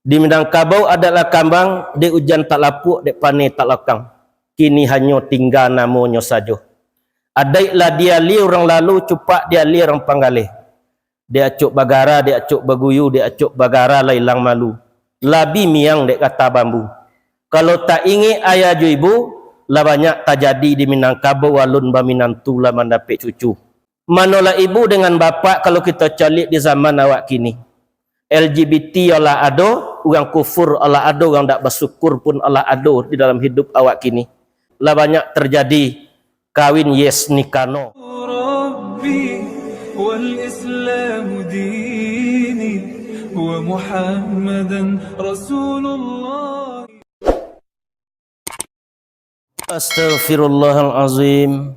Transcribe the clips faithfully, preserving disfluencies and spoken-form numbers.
Di Minangkabau adaik lah kambang, dek ujan tak lapuak, dek paneh tak lakang. Kini hanyo tingga namonyo sajo. Adaik lah dialia urang lalu, cupak dialia urang panggaleh. Dek acok bagara, dek acok baguyu, dek acok bagara lah ilang malu. Lah bi miang dek kata bambu. Kalau tak ingek ayah jo ibu, lah banyak tajadi di Minangkabau, alun baminantu lah mandapek cucu. Manolah ibu dengan bapak kalau kito caliak di zaman awak kini. L G B T alah ado, urang kufur alah ado, urang dak basyukur pun alah ado di dalam hidup awak kini. Lah banyak terjadi kawin yes nikah no. ربي والإسلام ديني ومحمدا رسول الله. Astaghfirullahalazim.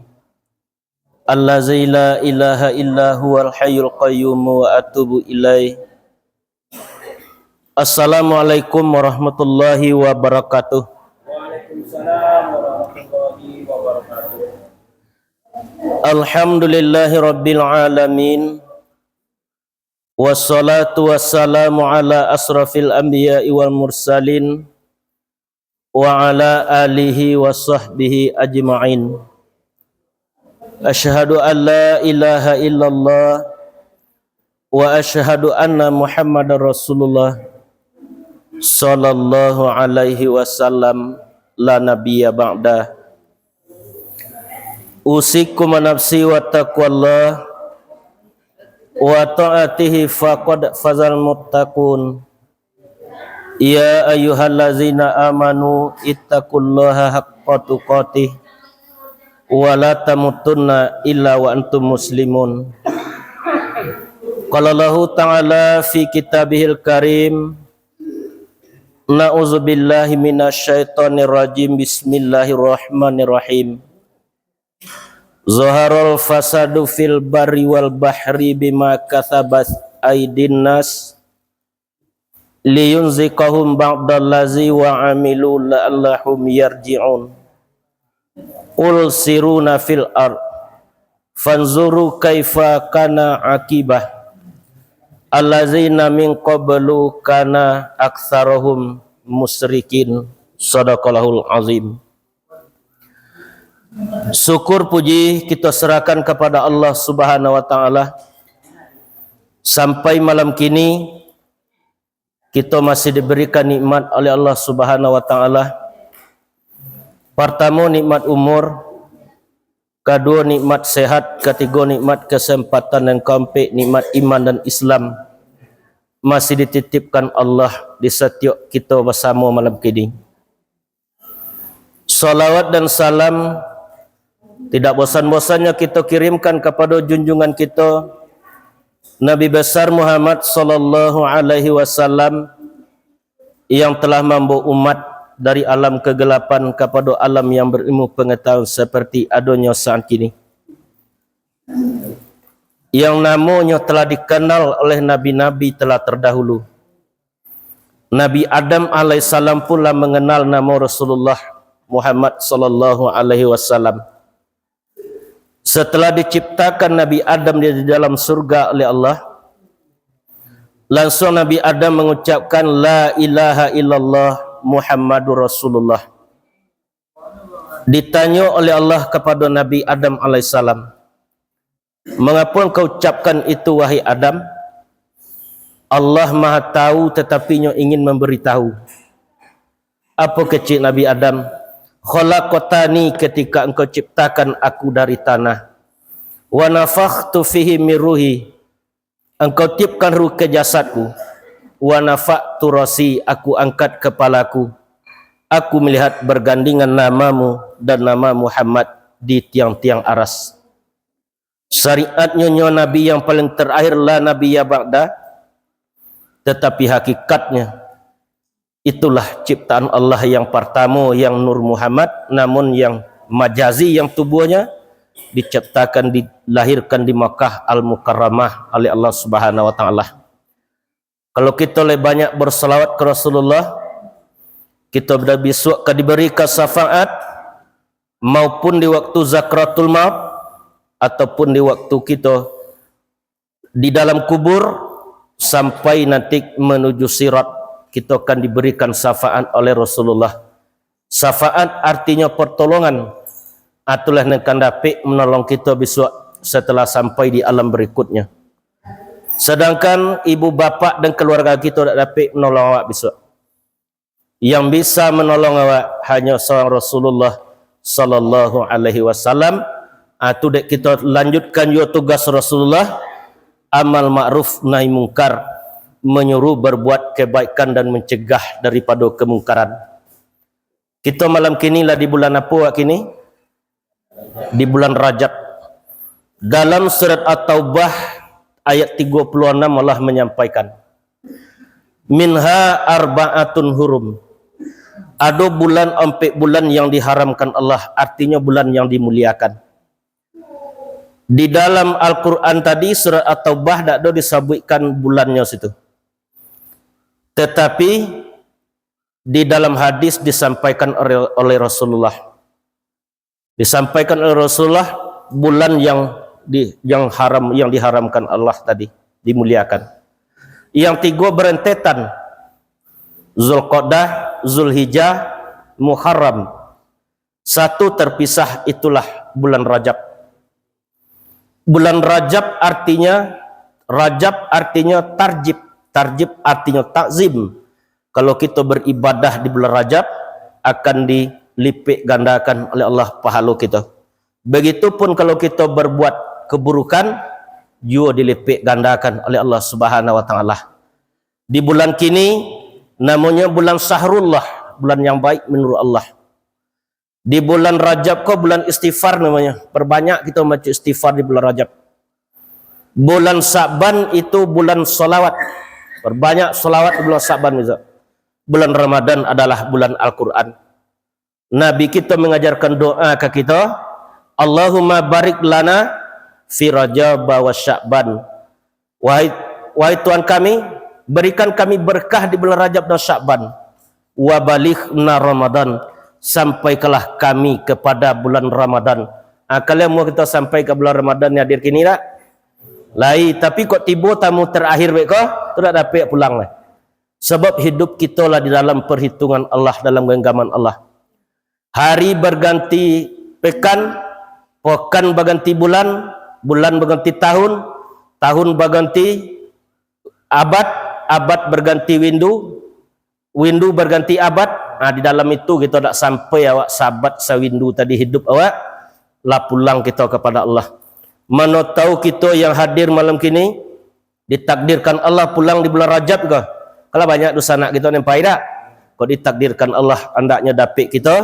Allazi la ilaha illa huwal hayyul qayyum wa atubu ilaih. Assalamualaikum warahmatullahi wabarakatuh. Waalaikumsalam warahmatullahi wabarakatuh. Alhamdulillahi rabbil alamin. Wassalatu wassalamu ala asrafil anbiya'i wal mursalin, wa ala alihi wa sahbihi ajma'in. Asyhadu an la ilaha illallah wa asyhadu anna Muhammadar Rasulullah sallallahu alaihi wasallam, la nabiyya ba'dah. Usikum wa nafsi wa taqwallah wa ta'atihi faqad fazal muttaqun. Ya ayyuhallazina amanu ittaqullaha haqqa tuqatih wa la tamutunna illa wa antum muslimun. Qala Allahu ta'ala fi kitabihil karim, na'udzubillahi minasyaitonirrajim, bismillahirrahmanirrahim. Zaharal fasadu fil barri wal bahri bima kasabat aidin nas, liyunziqahum ba'dallazi wa amilu la'allahum yarji'un. Qul siruna fil ard, fanzuru kaifa kana aqibah allazina min qablu kana aktsarahum musyrikin. Sadaqallahul azim. Syukur puji kita serahkan kepada Allah Subhanahu wa Ta'ala. Sampai malam kini, kita masih diberikan nikmat oleh Allah Subhanahu wa Ta'ala. Pertama, nikmat umur, kedua, nikmat sehat, ketiga, nikmat kesempatan, dan keempat, nikmat iman dan Islam masih dititipkan Allah di setiap kita bersama malam kini. Salawat dan salam tidak bosan-bosannya kita kirimkan kepada junjungan kita, Nabi besar Muhammad sallallahu alaihi wasallam, yang telah mambawa umat dari alam kegelapan kepada alam yang berilmu pengetahuan seperti adanya saat kini, yang namonyo telah dikenal oleh nabi-nabi telah terdahulu. Nabi Adam alaihissalam pun lah mengenal nama Rasulullah Muhammad sallallahu alaihi wasallam. Setelah diciptakan Nabi Adam di dalam surga oleh Allah, langsung Nabi Adam mengucapkan, "La ilaha illallah Muhammadur Rasulullah." Ditanyo oleh Allah kepada Nabi Adam alaihissalam, "Mengapa engkau ucapkan itu, wahai Adam?" Allah Maha Tahu, tetapi Nyo ingin memberitahu. Apo kecek Nabi Adam? "Khalaqtani, ketika Engkau ciptakan aku dari tanah. Wa nafakhtu fihi min ruhi. Engkau tiupkan ruh ke jasadku. Wa rafa'tu ra'si, aku angkat kepalaku. Aku melihat bergandengan namamu dan nama Muhammad di tiang-tiang aras." Syariatnyo nyo nabi yang paling terakhir, la nabiyya ba'da, tetapi hakikatnya itulah ciptaan Allah yang pertama, yang Nur Muhammad, namun yang majazi, yang tubuhnya diciptakan, dilahirkan di Makkah Al-Mukarramah oleh Allah Subhanahu wa Ta'ala. Kalau kita lebih banyak bersalawat ke Rasulullah, kita dah besok ka diberikan syafaat, maupun di waktu zakratul maut, ataupun di waktu kita di dalam kubur, sampai nanti menuju sirat, kito akan diberikan syafaat oleh Rasulullah. Syafaat artinyo pertolongan. Itulah nan akan dapek manolong kito bisuak setelah sampai di alam berikutnya. Sedangkan ibu bapak dan keluarga kito dak dapek manolong awak bisuak. Yang bisa manolong awak hanyo saurang Rasulullah sallallahu alaihi wasallam. Ah, tu dek kito lanjutkan juo tugas Rasulullah, amal ma'ruf nahi mungkar, menyuruh berbuat kebaikan dan mencegah daripado kemungkaran. Kito malam kini lah di bulan apo, wak, kini? Di bulan Rajab. Dalam surat At-Taubah ayat tigo puluh anam Allah manyampaikan, "Minha arba'atun hurum." Ado bulan, ampek bulan yang diharamkan Allah, artinyo bulan yang dimuliakan. Di dalam Al-Quran tadi, surat At-Taubah, dak ado disabuikkan bulannyo situ. Tetapi, di dalam hadis disampaikan oleh, oleh Rasulullah. Disampaikan oleh Rasulullah bulan yang di, yang haram, yang diharamkan Allah tadi, dimuliakan. Yang tigo berentetan, Zulqa'dah, Zulhijjah, Muharram. Satu terpisah, itulah bulan Rajab. Bulan Rajab artinya, Rajab artinya tarjib. Tarjib artinya takzim. Kalau kito beribadah di bulan Rajab, akan dilipek gandakan oleh Allah pahalo kito. Begitupun kalau kito berbuat keburukan, juo dilipek gandakan oleh Allah Subhanahu wa Taala. Di bulan kini, namonyo bulan Syahrullah, bulan yang baik menurut Allah. Di bulan Rajab ko bulan istighfar namonyo. Perbanyak kito mambaco istighfar di bulan Rajab. Bulan Sya'ban itu bulan salawat. Perbanyak salawat di bulan Sya'ban, bisa. Bulan Ramadan adalah bulan Al-Quran. Nabi kito mangajarkan doa ka kito, "Allahumma barik lana fi Rajab wa Sya'ban." Wahai, wahai Tuhan kami, berikan kami berkah di bulan Rajab dan Sya'ban. "Wa balighna Ramadan," sampaikanlah kami kepada bulan Ramadan. Ah, kalau mau kita sampai ke bulan Ramadan yang hadir kini dak? Lai, tapi kok tibo tamu terakhir beko, tu dak dapek pulang lah. Sebab hidup kito lah di dalam perhitungan Allah, dalam genggaman Allah. Hari berganti pekan, pekan berganti bulan, bulan berganti tahun, tahun berganti abad, abad berganti windu, windu berganti abad. Nah, di dalam itu kito dak sampai awak sabat sawindu tadi hidup awak, lah pulang kito kepada Allah. Mano tahu kito yang hadir malam kini, ditakdirkan Allah pulang di bulan Rajab ko. Kalau banyak dosa nak kito nempai dak? Kok ditakdirkan Allah andaknyo dapek kito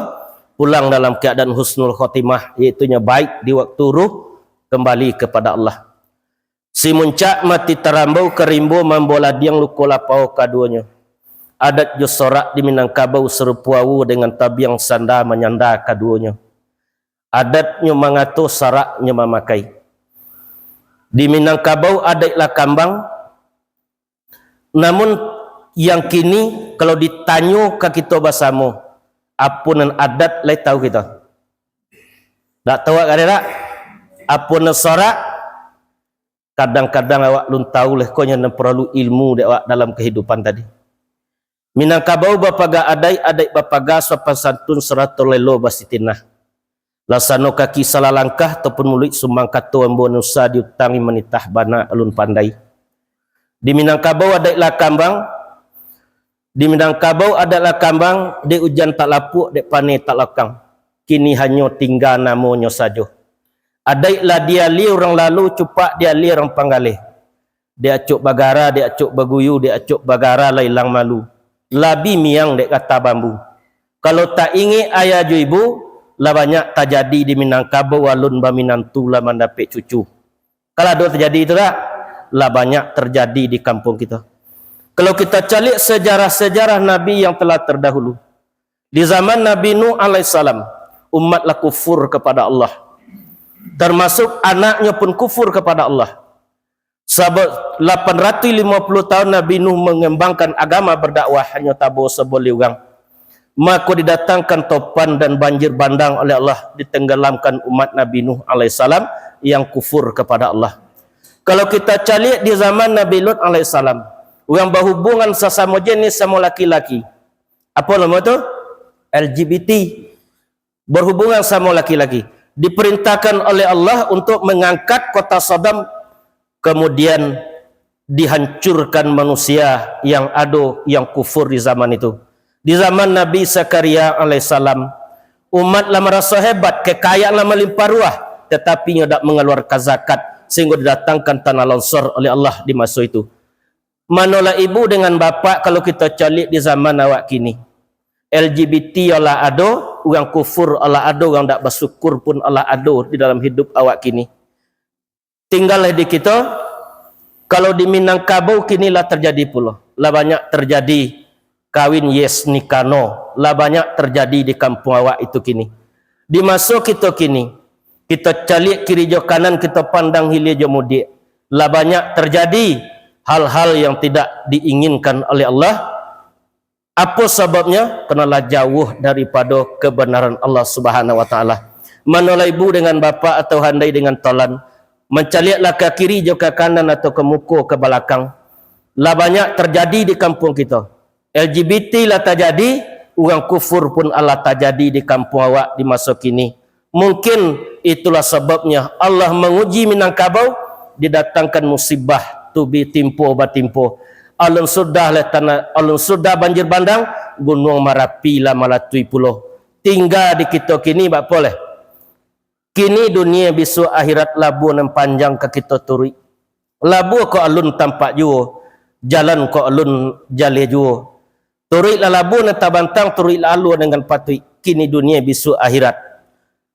pulang dalam keadaan husnul khotimah, yaitunyo baik di waktu ruh kembali kepada Allah. Si muncak mati tarambau ka rimbo mambawa ladiang luko lapau kaduonyo. Adat jo sorak di Minangkabau sarupo awo dengan tabiang sanda manyanda kaduonyo. Adatnyo mangato, saraknyo mamakai. Di Minangkabau adaik lah kambang, namun yang kini kalau ditanyo ka kito basamo, apo nan adat lai tahu kito? Dak tahu awak kadai dak? Apo nan sorak? Kadang-kadang awak lun tahu leh, konyo nan paralu ilmu dek awak dalam kahidupan tadi. Minangkabau bapaga adaik, adaik bapaga sopan santun sarato lelo basitinah. Lasano kaki salah langkah, ataupun muluik sumbang kato, ambo nan usah diutangi manitah bana alun pandai. Di Minangkabau adaik lah kambang, di Minangkabau adaik lah kambang, dek ujan tak lapuak, dek paneh tak lakang. Kini hanyo tingga namonyo sajo. Adaik lah dialia urang lalu, cupak dialia urang panggaleh. Dek acok bagara, dek acok baguyu, dek acok bagara lah ilang malu. Lah bi miang dek kata bambu. Kalau tak ingek ayah jo ibu, lah banyak tajadi di Minangkabau alun baminantu lah mandapek cucu. Kalau ado tajadi tu dak? Lah banyak terjadi di kampung kito. Kalau kito caliak sejarah-sejarah nabi yang telah terdahulu, di zaman Nabi Nuh alaihissalam, umat lah kufur kepada Allah. Termasuk anaknyo pun kufur kepada Allah. Sabab lapan ratus lima puluh tahun Nabi Nuh mengembangkan agama berdakwah, hanyo tabo sabaleh urang. Mako didatangkan topan dan banjir bandang oleh Allah, ditenggelamkan umat Nabi Nuh alaihissalam yang kufur kepada Allah. Kalau kita caliak di zaman Nabi Lut alaihissalam, Urang bahubungan sasamo jenis, samo laki-laki. Apo namo tu? L G B T. Berhubungan samo laki-laki. Diperintahkan oleh Allah untuk mengangkat kota Sodom, kemudian dihancurkan manusia yang ado, yang kufur di zaman itu. Di zaman Nabi Zakaria alaihissalam, umat lah maraso hebat, kekayaan lah malimpah ruah, tetapi inyo dak mangaluarkan zakat, sehingga didatangkan tanah longsor oleh Allah di maso itu. Manolah ibu dengan bapak, kalau kito caliak di zaman awak kini, L G B T lah ado, urang kufur lah ado, urang dak basyukur pun lah ado di dalam hidup awak kini. Tinggallah di kito, kalau di Minangkabau kini lah terjadi pulo, lah banyak terjadi kawin yes nikah no, lah banyak terjadi di kampuang awak itu kini. Di maso kito kini, kito caliak kiri jo kanan, kito pandang hilia jo mudiak, lah banyak terjadi hal-hal yang tidak diinginkan oleh Allah. Apo sababnyo? Karena lah jauah daripado kebenaran Allah Subhanahu wa Taala. Manolah ibu dengan bapak atau handai dengan tolan, mancaliaklah ka kiri jo ka kanan atau ka muko ka balakang. Lah banyak terjadi di kampuang kito. L G B T lah tajadi, urang kufur pun alah tajadi di kampuang awak di maso kini. Mungkin itulah sababnyo Allah manguji Minangkabau, didatangkan musibah tu bi timpo batimpo. Alun sudah lah tanah, alun sudah banjir bandang, Gunuang Marapi lah malatui pulo. Tingga di kito kini, bak apo leh? Kini dunia, bisuak akhirat, labuah nan panjang ka kito turuik. Labuah ko alun tampak juo, jalan ko alun jaleh juo. Turuiklah labuah nan tabantang, turuiklah alua dengan patuik. Kini dunia, bisuak akhirat.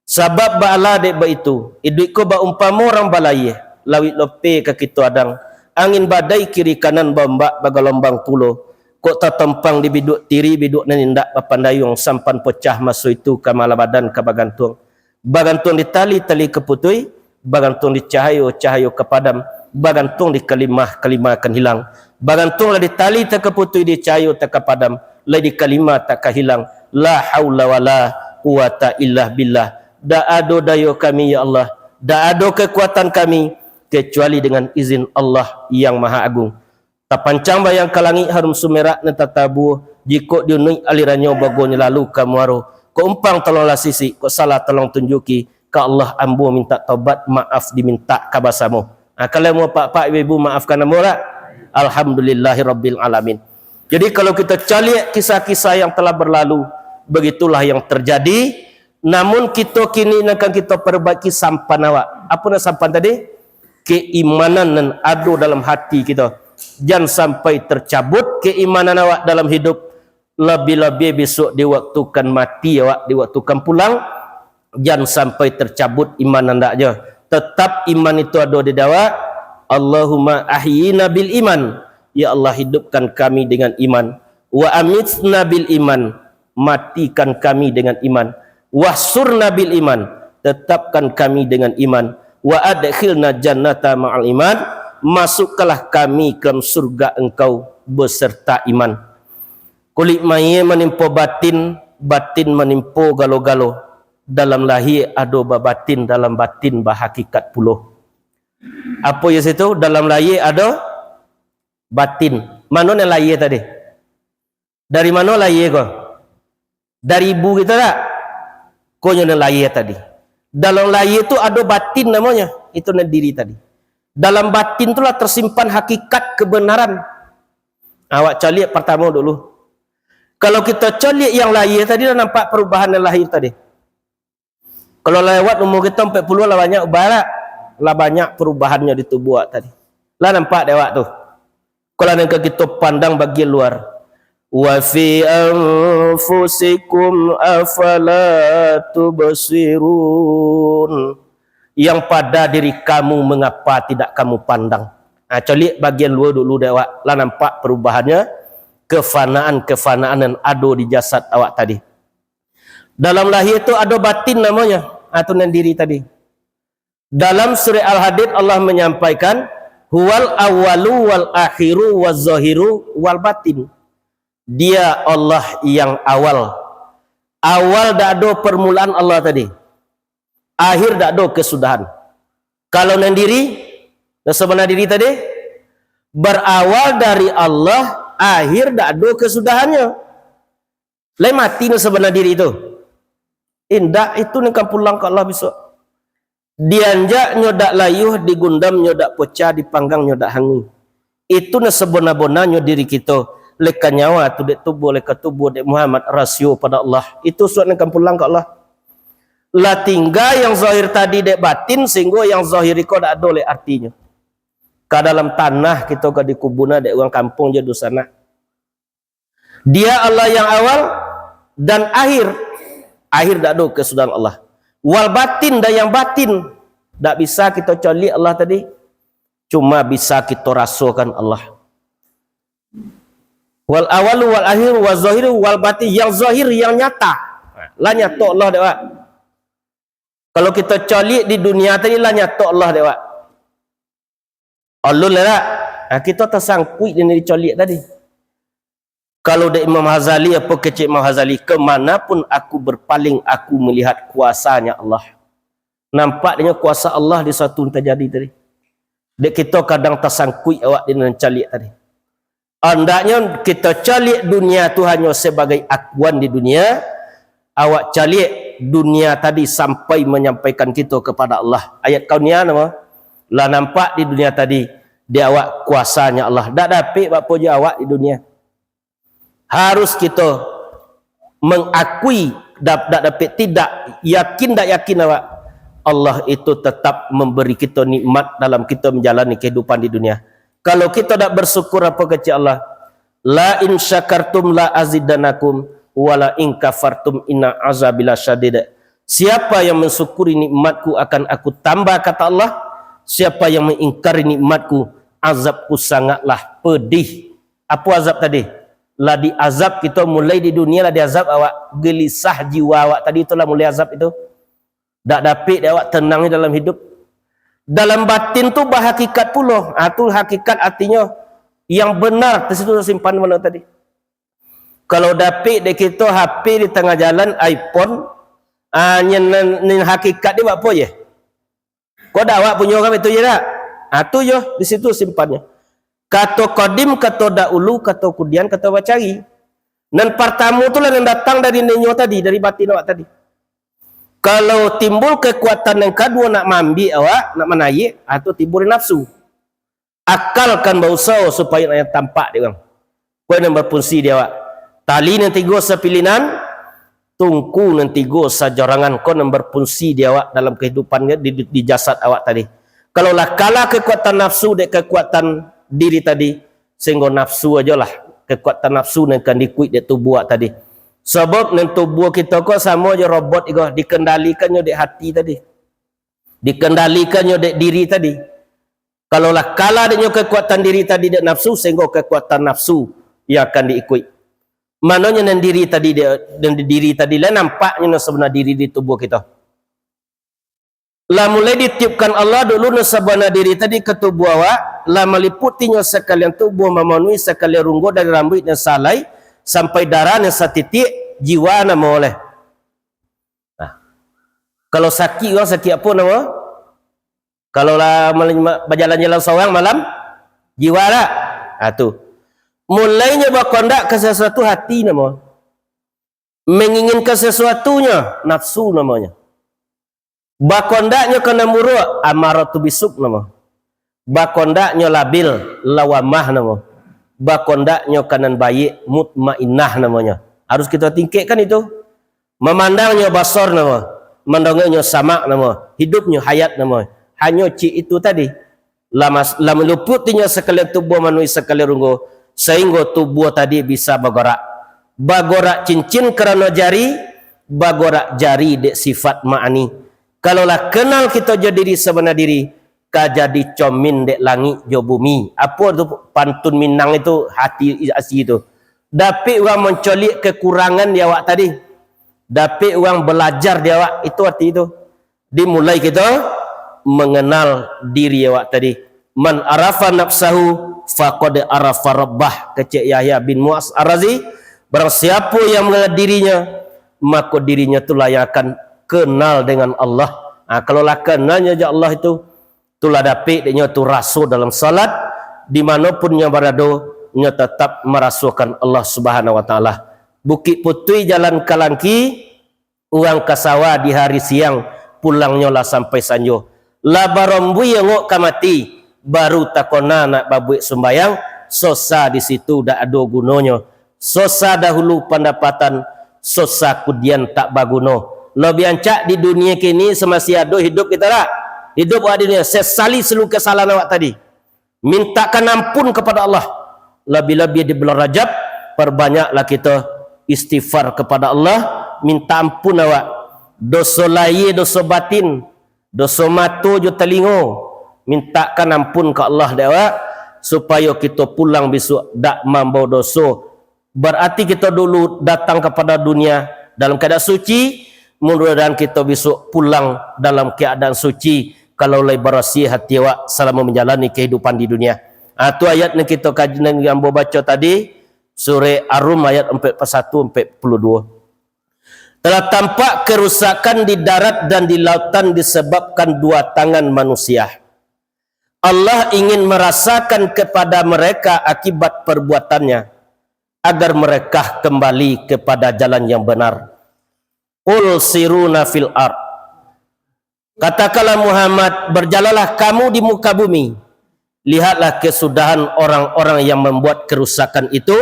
Sabab baalah dek baitu, iduik ko baumpamo urang balayia, lauik lopeh ka kito adang, angin badai kiri kanan, baombak bagalombang pulo. Kok tatompang di biduak tiri, biduak nan indak bapandayuang, sampan pocah maso itu, ka malah badan ka bagantuang. Bagantuang di tali, tali ka putui, bagantuang di cahayo, cahayo ka padam, bagantuang di kalimah, kalimah akan hilang. Bagantuanglah di tali, tak ka putui, di cahayo tak ka padam, lai di kalimah tak ka hilang. La haula wala quwata illa billah. Dak ado dayo kami, ya Allah, dak ado kekuatan kami, kecuali dengan izin Allah yang Maha Agung. Tapancang bayang ka langik, harum sumerak nan tatabuah, jikok diunuik alirannyo, bagonyo lalu ka muaro. Kok umpang tolonglah sisik, kok salah tolong tunjuki, ka Allah ambo mintak tobat, maaf dimintak ka basamo. Ha, kalau amuah apak-apak, ibu-ibu, maafkan ambo lah. Alhamdulillahirabbil alamin. Jadi, kalau kito caliak kisah-kisah yang telah berlalu, begitulah yang terjadi. Namun, kito kini nan kan kito perbaiki sampan awak. Apo nan sampan tadi? Keimanan nan ado dalam hati kito. Jan sampai tercabut keimanan awak dalam hidup. Labiah-labiah bisuak di waktu kan mati awak, di waktu kan pulang, jan sampai tercabut iman andaknyo. Tetap iman itu ado di awak. Allahumma ahyina bil iman. Ya Allah, hidupkan kami dengan iman. Wa amitna bil iman. Matikan kami dengan iman. Wahsurna bil iman. Tetapkan kami dengan iman. Wa adkhilna jannata ma'al iman. Masukkanlah kami ke dalam surga Engkau beserta iman. Kulik mayie manimpo batin, batin manimpo galo-galo. Dalam lahie ado babatin, dalam batin bahakikat pulo. Apo yo situ? Dalam lahie ado batin. Mano nan lahie tadi? Dari mano lahie ko? Dari ibu kito dak? Ko nyo nan lahie tadi. Dalam lahie tu ado batin namonyo. Itu nan diri tadi. Dalam batin tu lah tersimpan hakikat kebenaran. Awak caliak pertamo dulu. Kalau kito caliak yang lahie tadi, lah nampak perubahan yang lahir tadi. Kalau lewat umur kito ampek puluah, lah banyak ubah dak? Lah banyak perubahannyo di tubuah awak tadi. Lah nampak dek awak tu. Kalau nan ka kito pandang bagian luar. Wa fi anfusikum afala tubsirun. Yang pada diri kamu, mengapa tidak kamu pandang? Ha, caliak bagian luar dulu dek awak, lah nampak perubahannyo, kefanaan-kefanaan nan ado di jasad awak tadi. Dalam lahie tu ado batin namonyo, ha, tu nan diri tadi. Dalam surah Al-Hadid, Allah menyampaikan, "Huwal awwalu wal akhiru waz zahiru wal batin." Dia Allah yang awal. Awal dak ado permulaan Allah tadi. Akhir dak ado kesudahan. Kalau nan diri, nan sabana diri tadi, Barawal dari Allah, akhir dak ado kasudahannyo. Lai mati nyo sabana diri tu? Indak, itu nan ka pulang ka Allah bisuak. Dianjaknyo dak layuah, digundamnyo dak pocah, dipanggangnyo dak hangu. Itu nan sabana-bananyo diri kito. Leka nyawa tu dek tubuah, leka tubuah dek Muhammad, rasio pado Allah. Itu suak nan ka pulang ka Allah. Lah tingga yang zahir tadi dek batin, sahinggo yang zahir iko dak ado lai artinyo. Ka dalam tanah kito ka dikuburan dek urang kampuang jo dunsanak. Dia Allah yang awal dan akhir. Akhir dak ado kasudahan Allah. Wal batin, dan yang batin. Dak bisa kito caliak Allah tadi. Cuma bisa kito rasokan Allah. Wal awalu wal akhiru wal zahiru wal batin. Yang zahir, yang nyata. Lah nyato Allah dek, Wak. Kalau kito caliak di dunia tadi, lah nyato Allah dek, Wak. Alun lah, dak? Nah, kito tasangkuik dengan dicaliak tadi. Kalau dek Imam Ghazali, apo kecek Imam Ghazali, "Kemanapun aku berpaling, aku melihat kuasanya Allah." Nampak denyo kuasa Allah di suatu nan tajadi tadi. Dek kito kadang tasangkuik awak di nan caliak tadi. Andaknyo kito caliak dunia tu hanyo sabagai akuan di dunia. Awak caliak dunia tadi sampai manyampaikan kito kapado Allah. Ayat kaunnya namo? Lah nampak di dunia tadi, di awak kuasanya Allah. Dak dapek bapo jo awak di dunia. Harus kito mengakui, dap-, dak dapek, tidak, yakin dak yakin awak, Allah itu tetap memberi kito nikmat dalam kito menjalani kehidupan di dunia. Kalau kito dak bersyukur, apo kecek Allah? "La in syakartum la azidannakum, wa la in kafartum inna azabi lasyadid." Siapa yang mensyukuri nikmatku akan Aku tambah, kata Allah. Siapa yang mengingkari nikmatku, azabku sangatlah pedih. Apo azab tadi? Lah diazab kito mulai di dunia, lah diazab awak, gelisah jiwa awak tadi tu lah mulai azab itu. Dak dapek dek awak tenang dalam hidup. Dalam batin tu bahakikat pulo. Ah, tu hakikat artinyo yang benar, di situ simpan mano tadi. Kalau dapek dek kito H P di tangah jalan, iPhone, ah, nyen, nyen hakikat dia buat apo je? Kok dak awak punyo kan itu je dak? Ah, tu yo, di situ simpannyo. Kato kodim, kato dahulu, kato kudian, kato bacari. Nan partamo tu lah nan datang dari ninyo tadi, dari batin awak tadi. Kalau timbul kekuatan nan kaduo nak maambiak awak, nak manaiak, ah, tu timbul dari nafsu. Akal kan bausaho supayo nak tampak dek urang. Ko nan bafungsi di awak. Tali nan tigo sapilinan, tungku nan tigo sajorangan, ko nan bafungsi di awak dalam kahidupan di, di, di jasad awak tadi. Kalau lah kalah kekuatan nafsu dek kekuatan diri tadi, sahinggo nafsu ajolah, kekuatan nafsu nan kan diikuik dek tubuah awak tadi. Sabab nan tubuah kito ko samo jo robot iko, dikendalikan nyo dek hati tadi. Dikendalikan nyo dek diri tadi. Kalau lah kalah dek nyo kekuatan diri tadi dek nafsu, sahinggo kekuatan nafsu yang akan diikuik. Manonyo nan diri tadi, dek, nan di diri tadi lah nampaknyo nan sabana diri di tubuah kito. Lah mulai ditiupkan Allah dulu nan sabana diri tadi ka tubuah awak, lah maliputinyo sakalian tubuah, mamanuhi sakalian runggo dari rambuik nan sahalai sampai darah nan satitik, jiwa namo leh. Nah, kalau sakik urang, sakik apo namo? Kalau lah malam, bajalan-jalan sorang malam, jiwa lah. Ha, tu. Mulainyo bakondak ka sasuatu, hati namo. Manginginkan sasuatunyo, nafsu namonyo. Bakondaknyo ka nan buruak, amaratu bisuk namo. Bakondaknyo labil, lawamah namo. Bakondaknyo ka nan baiak, mutmainnah namonyo. Harus kito tingkekkan itu. Mamandangnyo basar namo, mandanganyo samak namo, hidupnyo hayat namo. Hanyo cik itu tadi. Lah mas-, lah maluputinyo sakalian tubuah manuih sakalian runggo, sahinggo tubuah tadi bisa bagorak. Bagorak cincin karano jari, bagorak jari dek sifat ma'ani. Kalau lah kenal kito jo diri sabana diri, ka jadi comin dek langik jo bumi. Apo tu pantun Minang itu, hati asi tu. Dapik urang mancoliak kakurangan di awak tadi. Dapik urang balajar di awak, itu arti tu. Dimulai kito manganal diri awak tadi. "Man arafa nafsahu faqad arafa rabbah," kecek Yahya bin Mu'az Ar-Razi. Barang siapo yang manganal dirinyo, mako dirinyo tu lah yang akan kenal dengan Allah. Ha, kalau lah kenalnyo jo Allah itu, tu lah dapik dek nyo tu raso dalam salat, Di mano pun nyo barado, nyo tatap marasokan Allah Subhanahu wa Ta'ala. Bukik Putuih jalan ka Langki, urang ka sawah di hari siang, pulangnyo lah sampai sanjo. Lah barombuih ongok ka mati, baru takona nak babuek sumbayang, sosa di situ dak ado gunonyo. Sosa dahulu pandapatan, sosa kudian tak baguno. Labiah rancak di dunia kini, samasih ado hidup kita lah. Hidup awak di dunia, sesali saluruh kesalahan awak tadi. Mintakan ampun kepada Allah. Lebih-lebih di bulan Rajab, perbanyaklah kita istighfar kepada Allah, minta ampun awak. Doso lahia, doso batin, doso mato jo talingo, mintakan ampun ka Allah dek awak, supayo kito pulang bisuak dak mambawa doso. Barati kito dulu datang kapada dunia dalam kaadaan suci, mudah-mudahan kito bisuak pulang dalam kaadaan suci, kalau lai barasiah hati awak salamo manjalani kahidupan di dunia. Ah, tu ayat nan kito kaji, nan ambo baco tadi, surah Ar-Rum ayat ampek puluah satu, ampek puluah dua. Telah tampak kerusakan di darat dan di lautan disebabkan dua tangan manusia. Allah ingin merasakan kepada mereka akibat perbuatannya, agar mereka kembali kepada jalan yang benar. Qul siruna fil ard. Katakanlah Muhammad, berjalanlah kamu di muka bumi. Lihatlah kesudahan orang-orang yang membuat kerusakan itu,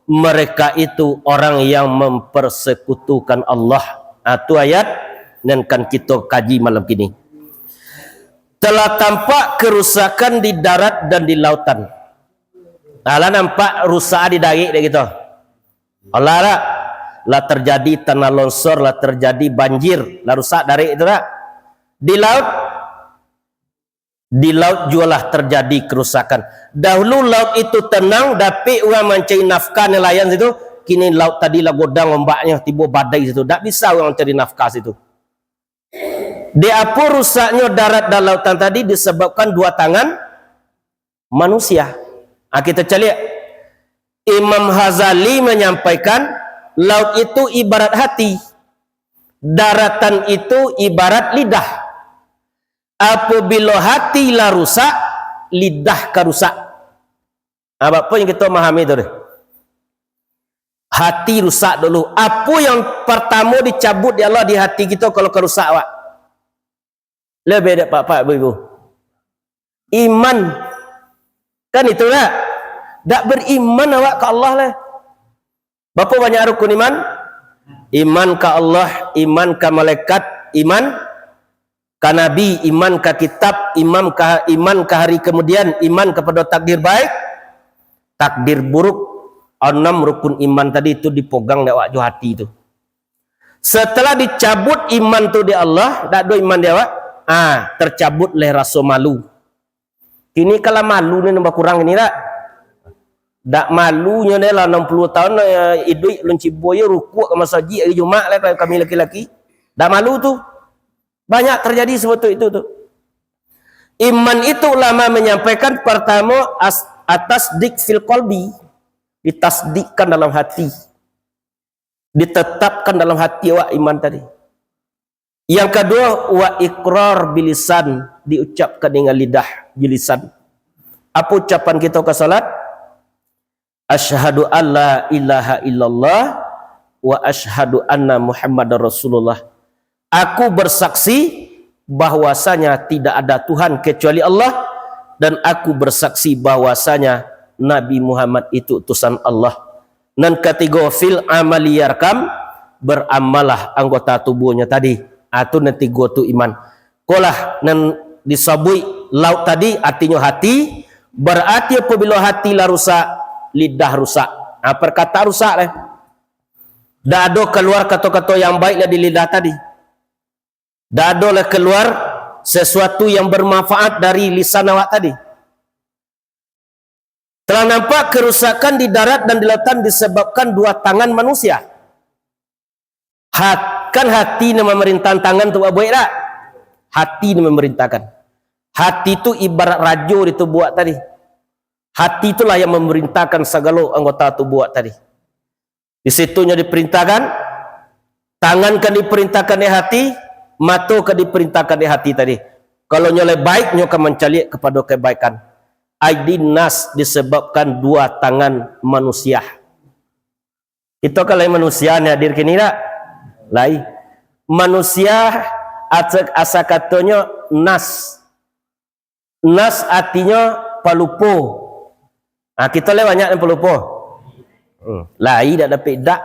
mereka itu orang yang mempersekutukan Allah. Ah, tu ayat nan kan kito kaji malam kini. Telah tampak kerusakan di darat dan di lautan. Alah nampak rusak di darat dek kito. Alah lah, lah terjadi tanah longsor, lah terjadi banjir, lah rusak darat itu dak? Di laut, di laut juo lah terjadi kerusakan. Dahulu laut itu tenang, dapek urang mancari nafkah nelayan situ, kini laut tadi lah godang ombaknyo, tibo badai situ. Dak bisa urang mancari nafkah situ. Di apo rusaknyo darat dan lautan tadi disebabkan dua tangan manusia. Ah, kita caliak. Imam Ghazali menyampaikan, laut itu ibarat hati, daratan itu ibarat lidah. Apabila hati lah rusak, lidah ka rusak. Ah, bak poin kito mahami tu deh. Hati rusak dulu. Apo yang partamo dicabut dek Allah di hati kito kalau ka rusak awak? Lebih dek pak-pak, ibu-ibu. Iman. Kan itulah. Dak beriman awak ka Allah lah. Bapa banyak rukun iman? Iman ka Allah, iman ka malaikat, iman ka nabi, iman ka kitab, iman ka, iman ka hari kemudian, iman kapado takdir baik, takdir buruk. Anam rukun iman tadi tu dipogang dek awak jo hati tu. Setelah dicabut iman tu di Allah, dak ado iman di awak, ah, tercabut leh raso malu. Kini kalau malu ni nambah kurang ini dak? Dak malunyo deh lah, anam puluah tahun, eh, iduik lun cibo yo rukuak ka masajik hari Jumaat lah kami laki-laki. Dak malu tu. Banyak terjadi seperti itu tu. Iman itu ulama menyampaikan pertama as-, atasdik fil qalbi, ditasdikkan dalam hati, ditetapkan dalam hati awak iman tadi. Yang kedua, wa iqrar bilisan, diucapkan dengan lidah, bilisan. Apa ucapan kita ka salat? Asyhadu alla ilaha illallah wa asyhadu anna Muhammadar Rasulullah. Aku bersaksi bahwasanya tidak ada Tuhan kecuali Allah, dan aku bersaksi bahwasanya Nabi Muhammad itu utusan Allah. Nan katigo, fil amali yarkam, beramallah anggota tubuhnyo tadi. Ah, tu nan tigo tu iman. Kolah nan disabuik laut tadi, artinyo hati. Berarti apabila hati lah rusak, lidah rusak. Ah, perkataan rusak lah. Dak ado kaluar kato-kato yang baik lah di lidah tadi. Dak ado lah kaluar sesuatu yang bermanfaat dari lisan awak tadi. Telah nampak kerusakan di darat dan di lautan disebabkan dua tangan manusia. Hat-, kan hati nan memerintah tangan tu buat dak? Hati nan memerintahkan. Hati tu ibarat rajo di tubuah tadi. Hati itulah yang memerintahkan sagalo anggota tubuah tadi. Di situ nyo diperintahkan, tangan kan diperintahkan dek hati, mato kan diperintahkan dek hati tadi. Kalau nyo lai baik, nyo kan mancaliak kapado kebaikan. Aidin nas disebabkan dua tangan manusia. Kito kan lain manusia ni hadir kini dak? Lain. Manusia asa, asa katonyo nas. Nas artinyo palupo. Ha, kito lai banyak nan palupo. Hmm. Lai dak dapek dak.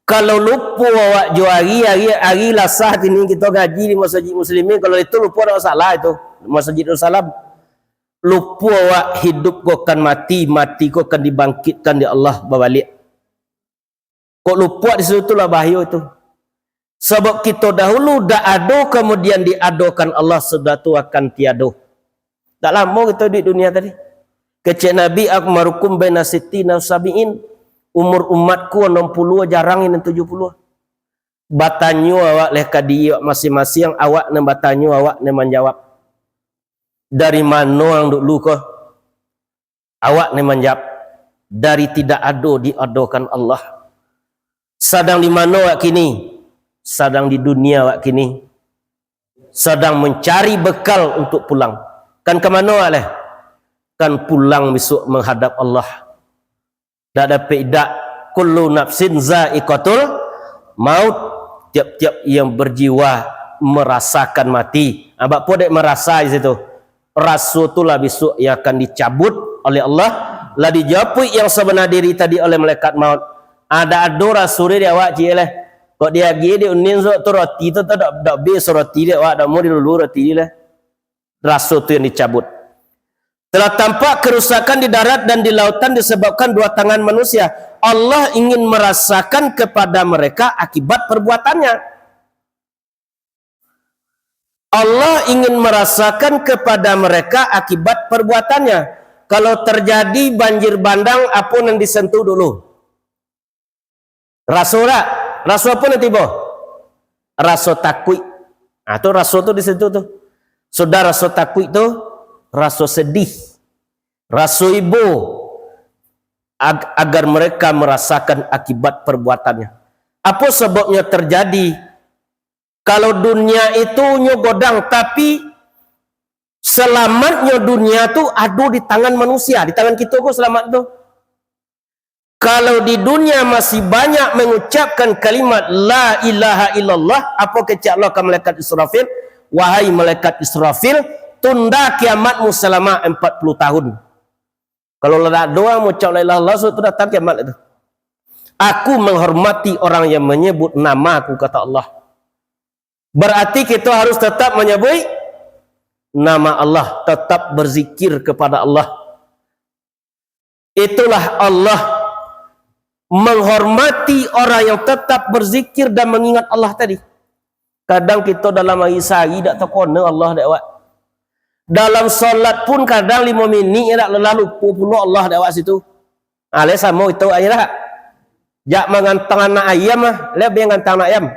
Kalau lupo awak jo ari, ari, ari lasah kini kito ngaji di Masjid Muslimin, kalau itu lupo dak masalah itu. Masjid Darussalam. Lupo awak hidup ko kan mati, mati ko kan dibangkitkan dek Allah babaliak. Kok lupo di situ tu lah bahayo tu. Sabab kito dahulu dak ado, kamudian diadokan Allah, sudah tu akan tiado. Dak lamo kito di dunia tadi. Kecek Nabi, "A'marukum baina sittina wa sabiin." Umur umatku anam puluah, jarang nan tujuah puluah. Batanyo awak leh ka diri awak masiang-masiang, awak nan batanyo, awak nan manjawab. Dari mano ang dulu ko? Awak nan manjawab, dari tidak ado diadokan Allah. Sadang di mano awak kini? Sadang di dunia awak kini. Sadang mencari bekal untuk pulang. Kan ka mano awak leh? Kan pulang besok menghadap Allah. Dak dapek idak, kullu nafsin za'iqatul maut. Tiap-tiap yang berjiwa merasakan mati. Ha, bak po dek merasa di situ? Raso tu lah besok yang akan dicabut oleh Allah. Lah dijapuik yang sabana diri tadi oleh malaikat maut. Ha, dak ado raso di awak ciek leh. Kok diagiah di unin sok tu roti tu, tu dak, dak habis roti di awak, dak mau dilulu roti leh. Raso tu yang dicabut. Telah tampak kerusakan di darat dan di lautan disebabkan dua tangan manusia. Allah ingin merasakan kepada mereka akibat perbuatannya. Allah ingin merasakan kepada mereka akibat perbuatannya. Kalau terjadi banjir bandang, apo nan disentuh dulu? Raso dak? Raso apo nan tibo? Raso takuik. Nah, tu raso tu di situ tu. Sudah raso takuik tu, raso sedih, raso ibo, ag-, agar mereka merasakan akibat perbuatannya. Apo sababnyo terjadi? Kalau dunia itu nyo godang, tapi selamatnyo dunia tu ado di tangan manusia, di tangan kito ko selamat tu. Kalau di dunia masih banyak mengucapkan kalimat la ilaha illallah, apo kecek Allah ka malaikat Israfil? "Wahai malaikat Israfil, tunda kiamatmu selama empat puluh tahun." Kalau lah dak ado urang mengucap la ilaha illallah, sudah tu datang kiamat itu. "Aku menghormati orang yang menyebut nama-Ku," kata Allah. Berarti kito harus tetap manyabuik nama Allah, tetap berzikir kepada Allah. Itulah Allah menghormati orang yang tetap berzikir dan mengingat Allah tadi. Kadang kito dalam hari sahari dak takona Allah dek awak. Dalam solat pun kadang limo minik dak lelah lupo pulo Allah dek awak situ. Ah, leh samo itu aja lah. Jak mangantang anak ayam lah, leh biang ngantang anak ayam.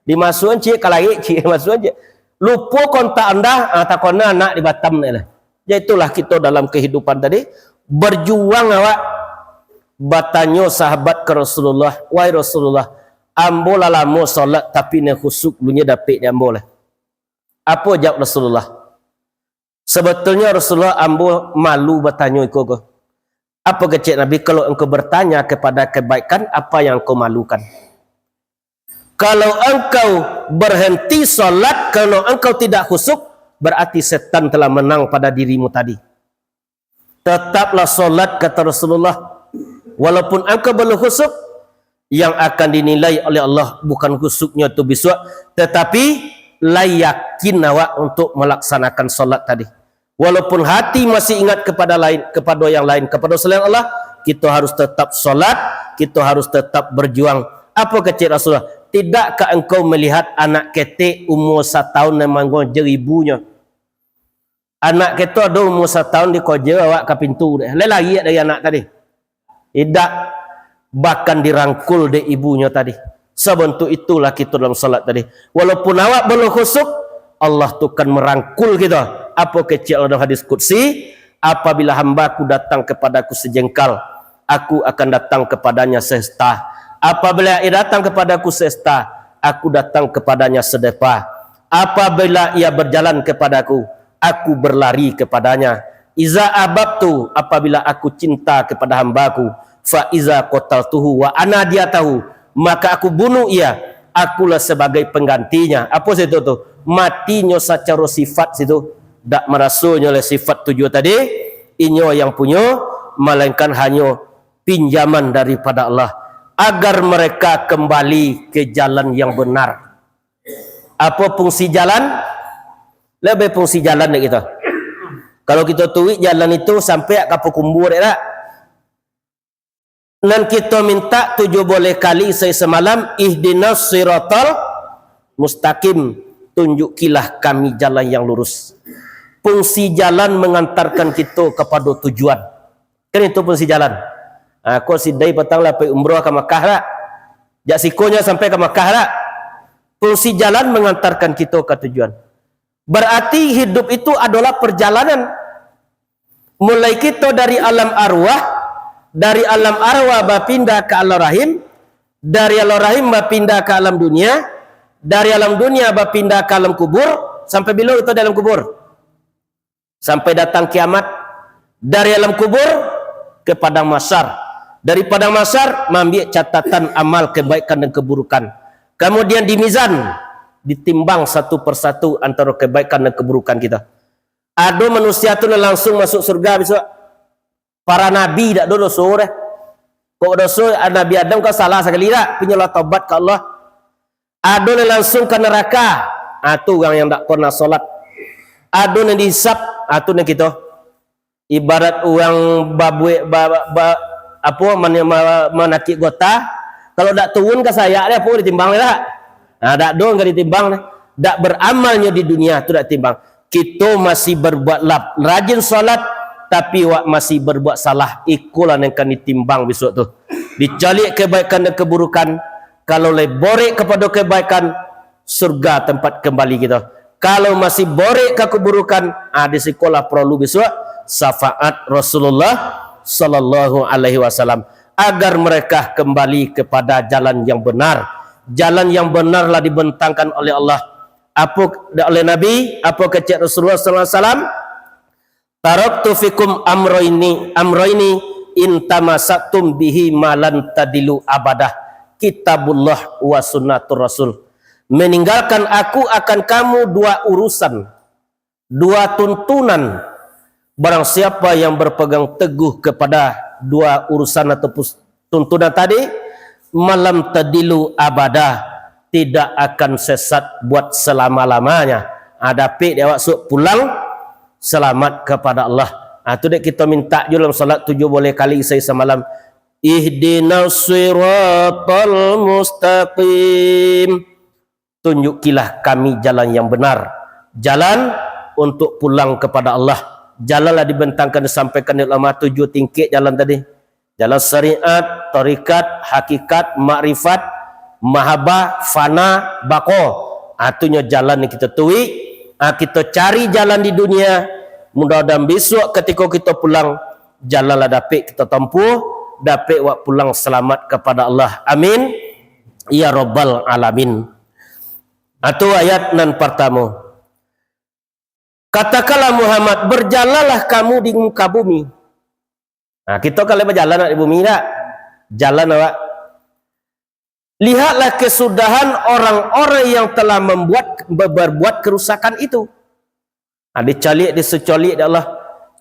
Dimasuakan ciek ka laik, ciek dimasuakan ciek. Lupo kontak anda, ah, takona anak di Batam ni lah. Ya itulah kito dalam kehidupan tadi, berjuang awak. Batanyo sahabat ka Rasulullah, "Wahai Rasulullah, ambo lah lamo solat tapi nan khusyuk lunyo dapek di ambo lah." Apo jawab Rasulullah? Sebetulnyo Rasulullah, ambo malu batanyo iko ko. Apo kecek Nabi, kalau engkau bertanya kepada kebaikan, apa yang engkau malukan? Kalau engkau berhenti salat karena engkau tidak khusyuk, berarti setan telah menang pada dirimu tadi. Tetaplah salat, kata Rasulullah. Walaupun engkau belum khusyuk, yang akan dinilai oleh Allah bukan khusyuknya tu bisuak, tetapi lai yakin awak untuk melaksanakan salat tadi. Walaupun hati masih ingat kepada lain, kepada yang lain, kepada selain Allah, kita harus tetap salat, kita harus tetap berjuang. Apa kecek Rasulullah? Tidakkah engkau melihat anak ketek umur satahun nan mangojer ibunyo? Anak kito ado umur satahun dikojer awak ka pintu dek. Lai lari dari anak tadi. Indak, bahkan dirangkul dek ibunyo tadi. Sabantuk itulah kito dalam salat tadi. Walaupun awak belum khusyuk, Allah tu kan merangkul kito. Apo kecek Allah dalam hadis qudsi? "Apabila hamba-Ku datang kepada-Ku sejengkal, Aku akan datang kepadanya sehasta. Apabila ia datang kepada-Ku sehasta, Aku datang kepadanya sedepa. Apabila ia berjalan kepada-Ku, Aku berlari kepadanya. "Iza ahbabtu, apabila aku cinta kepada hambaku, fa iza qataltuhu wa ana diyatahu, maka aku bunuh ia, akulah sebagai penggantinya." Apo situ tu? Matinyo sacaro sifat situ. Dak marasonyo oleh sifat tujuh tadi, inyo yang punyo, malainkan hanyo pinjaman daripada Allah, agar mereka kembali ke jalan yang benar. Apo fungsi jalan? Lebih fungsi jalan dek kito. Kalau kito tuik jalan itu sampai ka pakumbuah dek dak? Nan kito minta tujuh boleh kali sahari samalam, ihdinas siratal mustaqim, tunjukilah kami jalan yang lurus. Fungsi jalan mengantarkan kito kepada tujuan. Kan itu fungsi jalan. Ha, ko sidai patang lah pai umrah ka Makkah dak? Jak sikonyo sampai ka Makkah dak? Fungsi jalan mengantarkan kito ka tujuan. Berarti hidup itu adalah perjalanan. Mulai kito dari alam arwah, dari alam arwah bapindah ka alam rahim, dari alam rahim bapindah ka alam dunia, dari alam dunia bapindah ka alam kubur, sampai bilo kito di alam kubur? Sampai datang kiamat. Dari alam kubur ke padang mahsyar. Dari padang mahsyar, maambiak catatan amal kebaikan dan keburukan. Kemudian di mizan, ditimbang satu persatu antara kebaikan dan keburukan kita. Ado manusia tu nan langsung masuk surga bisuak. Para nabi dak ado doso deh. Kok doso, Nabi Adam kan salah sakali dak, punyo lah tobat ka Allah. Ado nan langsung ka neraka, ah, tu urang yang dak pernah solat. Ado nan dihisab, ah, tu nan kito. Ibarat urang babuek, ba, ba, ba, apo, man-, ma-, manakik gota, kalau dak turun ka sayak deh, apo ditimbang deh dak? Ah, dak ado ka ditimbang deh. Dak beramalnyo di dunia tu dak timbang. Kito masih berbuat lap, rajin solat, tapi wak masih berbuat salah. Ikolah nan kan ditimbang bisuak tu. Dicaliak kebaikan dan keburukan. Kalau lai borek kapado kebaikan, surga tempat kembali kito. Kalau masih borek ka keburukan, ah, di sikolah perlu bisuak syafaat Rasulullah sallallahu alaihi wasallam, agar mereka kembali kepada jalan yang benar. Jalan yang benar lah dibentangkan oleh Allah. Apo, oleh Nabi, apo kecek Rasulullah sallallahu alaihi wasallam? "Taraktu fikum amroini, amroini in tamasaktum bihi malan tadilu abadah, kitabullah wa sunnatur rasul." Meninggalkan aku akan kamu dua urusan, dua tuntunan. Barang siapa yang berpegang teguh kepada dua urusan atau pus-, tuntunan tadi, malam tadilu abada, tidak akan sesat buat selama-lamanya. Ha, dapik dek awak suok pulang selamat kepada Allah. Ha, tu dek kito minta jo dalam salat tujuh boleh kali isai samalam. Ihdinas siratal mustaqim. Tunjukilah kami jalan yang benar. Jalan untuk pulang kepada Allah. Jalan lah dibentangkan, disampaikan dek ulama tujuh tingkek jalan tadi. Jalan syariat, tarikat, hakikat, makrifat, mahabbah, fana, bako. Ah, tu nyo jalan nan kito tuik. Ah, kito cari jalan di dunia. Mudah-mudahan bisuak katiko kito pulang, jalan lah dapik kito tampuah, dapik wak pulang salamat kapada Allah. Amin. Ya Rabbal Alamin. Atu ayat nan partamo. Katakanlah Muhammad, "Berjalanlah kamu di muka bumi." Nah, kito kalau bajalan nak di bumi tak? Jalan awak. "Lihatlah kesudahan orang-orang yang telah membuat, ber-, berbuat kerusakan itu." Nah, dicaliak, disecaliak dek Allah.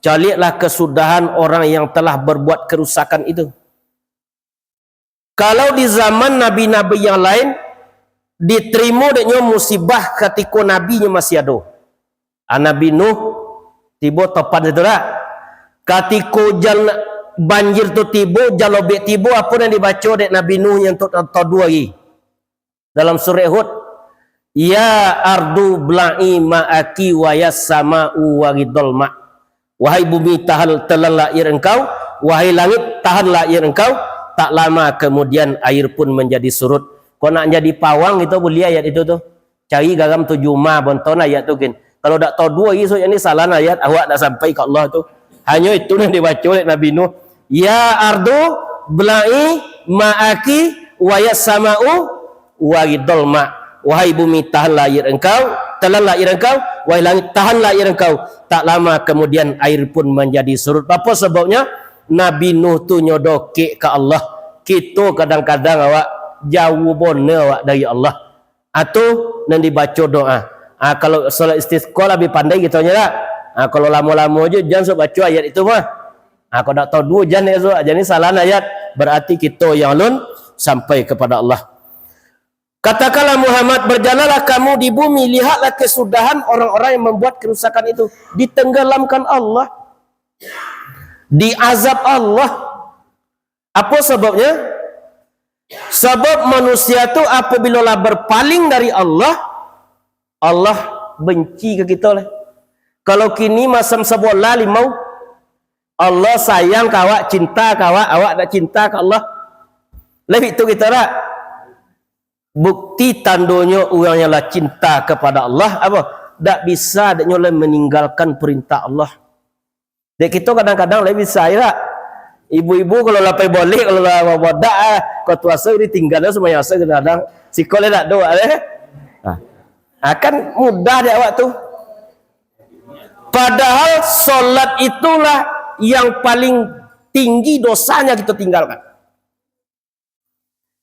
Caliaklah kesudahan orang yang telah berbuat kerusakan itu. Kalau di zaman nabi-nabi yang lain, ditarimo dek nyo musibah katiko nabi nyo masih ado. Ah, Nabi Nuh tibo topan situ dak? Katiko ujan banjir tu tibo, ujan lobek tibo, apo nan dibaco dek Nabi Nuh yang tu, tu duo hari? Dalam surah Hud, "Ya ardu bla'i ma'aki wa yas sama'u wa ghidhal ma'." Wahai bumi, tahan, telanlah air engkau. Wahai langit, tahanlah air engkau. Tak lama kemudian, air pun menjadi surut. Kok nak jadi pawang itu, buliah ayat itu tu. Cari garam tujuah ma, bonton ayat tu, kin. Kalau dak tau duo isuak yang ni, salah ayat, awak dak sampai ka Allah tu. Hanyo itu nan dibaco dek Nabi Nuh. "Ya ardu bla'i ma'aki wa yas sama'u wa ghidhal ma'." Wahai bumi, tahanlah air engkau, Telanlah aia engkau, wahai langik, tahanlah aia engkau. Tak lama kemudian air pun menjadi surut. Apo sababnyo? Nabi Nuh tu nyo dokek ka Allah. Kito kadang-kadang awak jauah bono awak dari Allah. Atau nan dibaco doa. Ah, kalau solat istisqa labiah pandai kito nyo lah. Ah, kalau lamo-lamo je, jan sok baco ayat itu mah. Ah, kalau dak tahu duo, jan esok, jan ni salah ayat. Berarti kito yang alun sampai kepada Allah. Katakanlah Muhammad, "Berjalanlah kamu di bumi, lihatlah kesudahan orang-orang yang membuat kerusakan itu." Ditenggelamkan Allah. Diazab Allah. Apa sebabnya? Sebab manusia tu apabila lah berpaling dari Allah, Allah benci ka kito lah. Kalau kini masam sabola limau, Allah sayang ka awak, cinta ka awak, awak dak cinta ka Allah. Lah itu kito dak? Bukti tandonyo urang yang lah cinta kepada Allah, apa? Dak bisa dek nyo lah meninggalkan perintah Allah. Dek kito kadang-kadang lah bisa, ya dak? Ibu-ibu kalau lah pai boleh, kalau lah bodak, ah, kau tuaso ditinggal lah semuanya asa kadang-kadang. Siko lah dak doa, eh? Ah. Ah, kan mudah dek awak tu. Padahal solat itulah yang paling tinggi dosanya kito tinggalkan.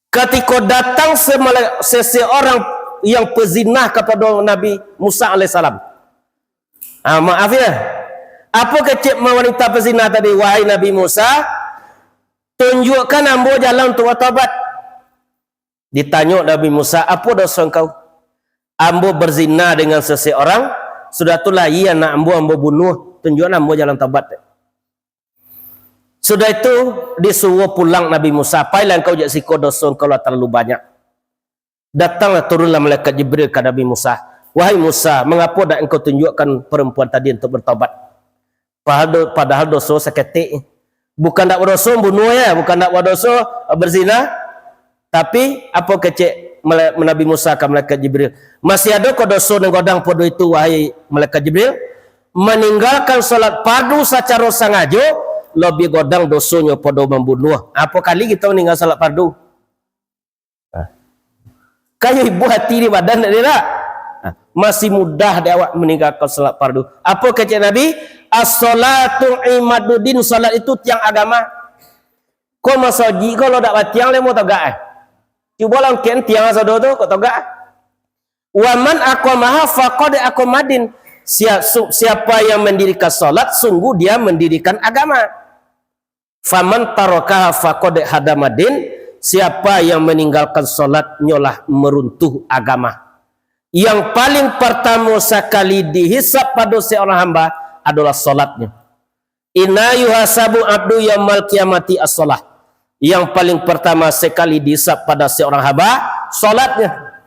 Katiko datang semala-, seseorang yang pezina kapado Nabi Musa alaihissalam. Ah, maaf ya. Apo kecek wanita pezina tadi, "Wahai Nabi Musa, tunjukkan ambo jalan untuk bertobat." Ditanyo Nabi Musa, "Apo doso engkau?" "Ambo berzina dengan seseorang, sudah tu lahia anak ambo, ambo bunuah. Tunjukkan ambo jalan tobat." Sudah itu, disuruah pulang Nabi Musa, "Pailah engkau jak siko, doso engkau lah terlalu banyak." Datanglah, turunlah malaikat Jibril ka Nabi Musa. "Wahai Musa, mangapo dak engkau tunjukkan perempuan tadi untuk bertobat? Padahal do-, padahal doso saketek. Bukan dak badoso bunuah ya, bukan dak badoso, eh, berzina." Tapi, apo kecek mala-, Nabi Musa ka malaikat Jibril? "Masih ado ko doso nan godang pado itu, wahai malaikat Jibril? Maninggalkan salat fardu sacaro sangajo, labiah godang dosonyo pado mambunuah." Apo kali kito maninggal salat fardu? Nah. Kayo ibo ati di badan dak ado dak? Nah, masih mudah dek awak maninggalkan salat fardu. Apo kecek Nabi? "As-salatu imaduddin." Salat itu tiang agama. Ko masajik ko, kalau dak batiang, lai motogak, eh. Cubo langkek tiang sado tu, kok togak. "Wa man aqamaha faqad aqamaddin." Sia-, su-, siapa yang mendirikan salat, sungguh dia mendirikan agama. "Faman tarakaha faqad hadamaddin." Siapa yang meninggalkan salat, nyolah meruntuh agama. Yang paling pertama sekali dihisab pada seorang hamba adalah salatnya. "Inna yuhasabu abdu yaumal qiyamati as-shalah." Yang paling pertama sekali dihisab pada seorang hamba, salatnya.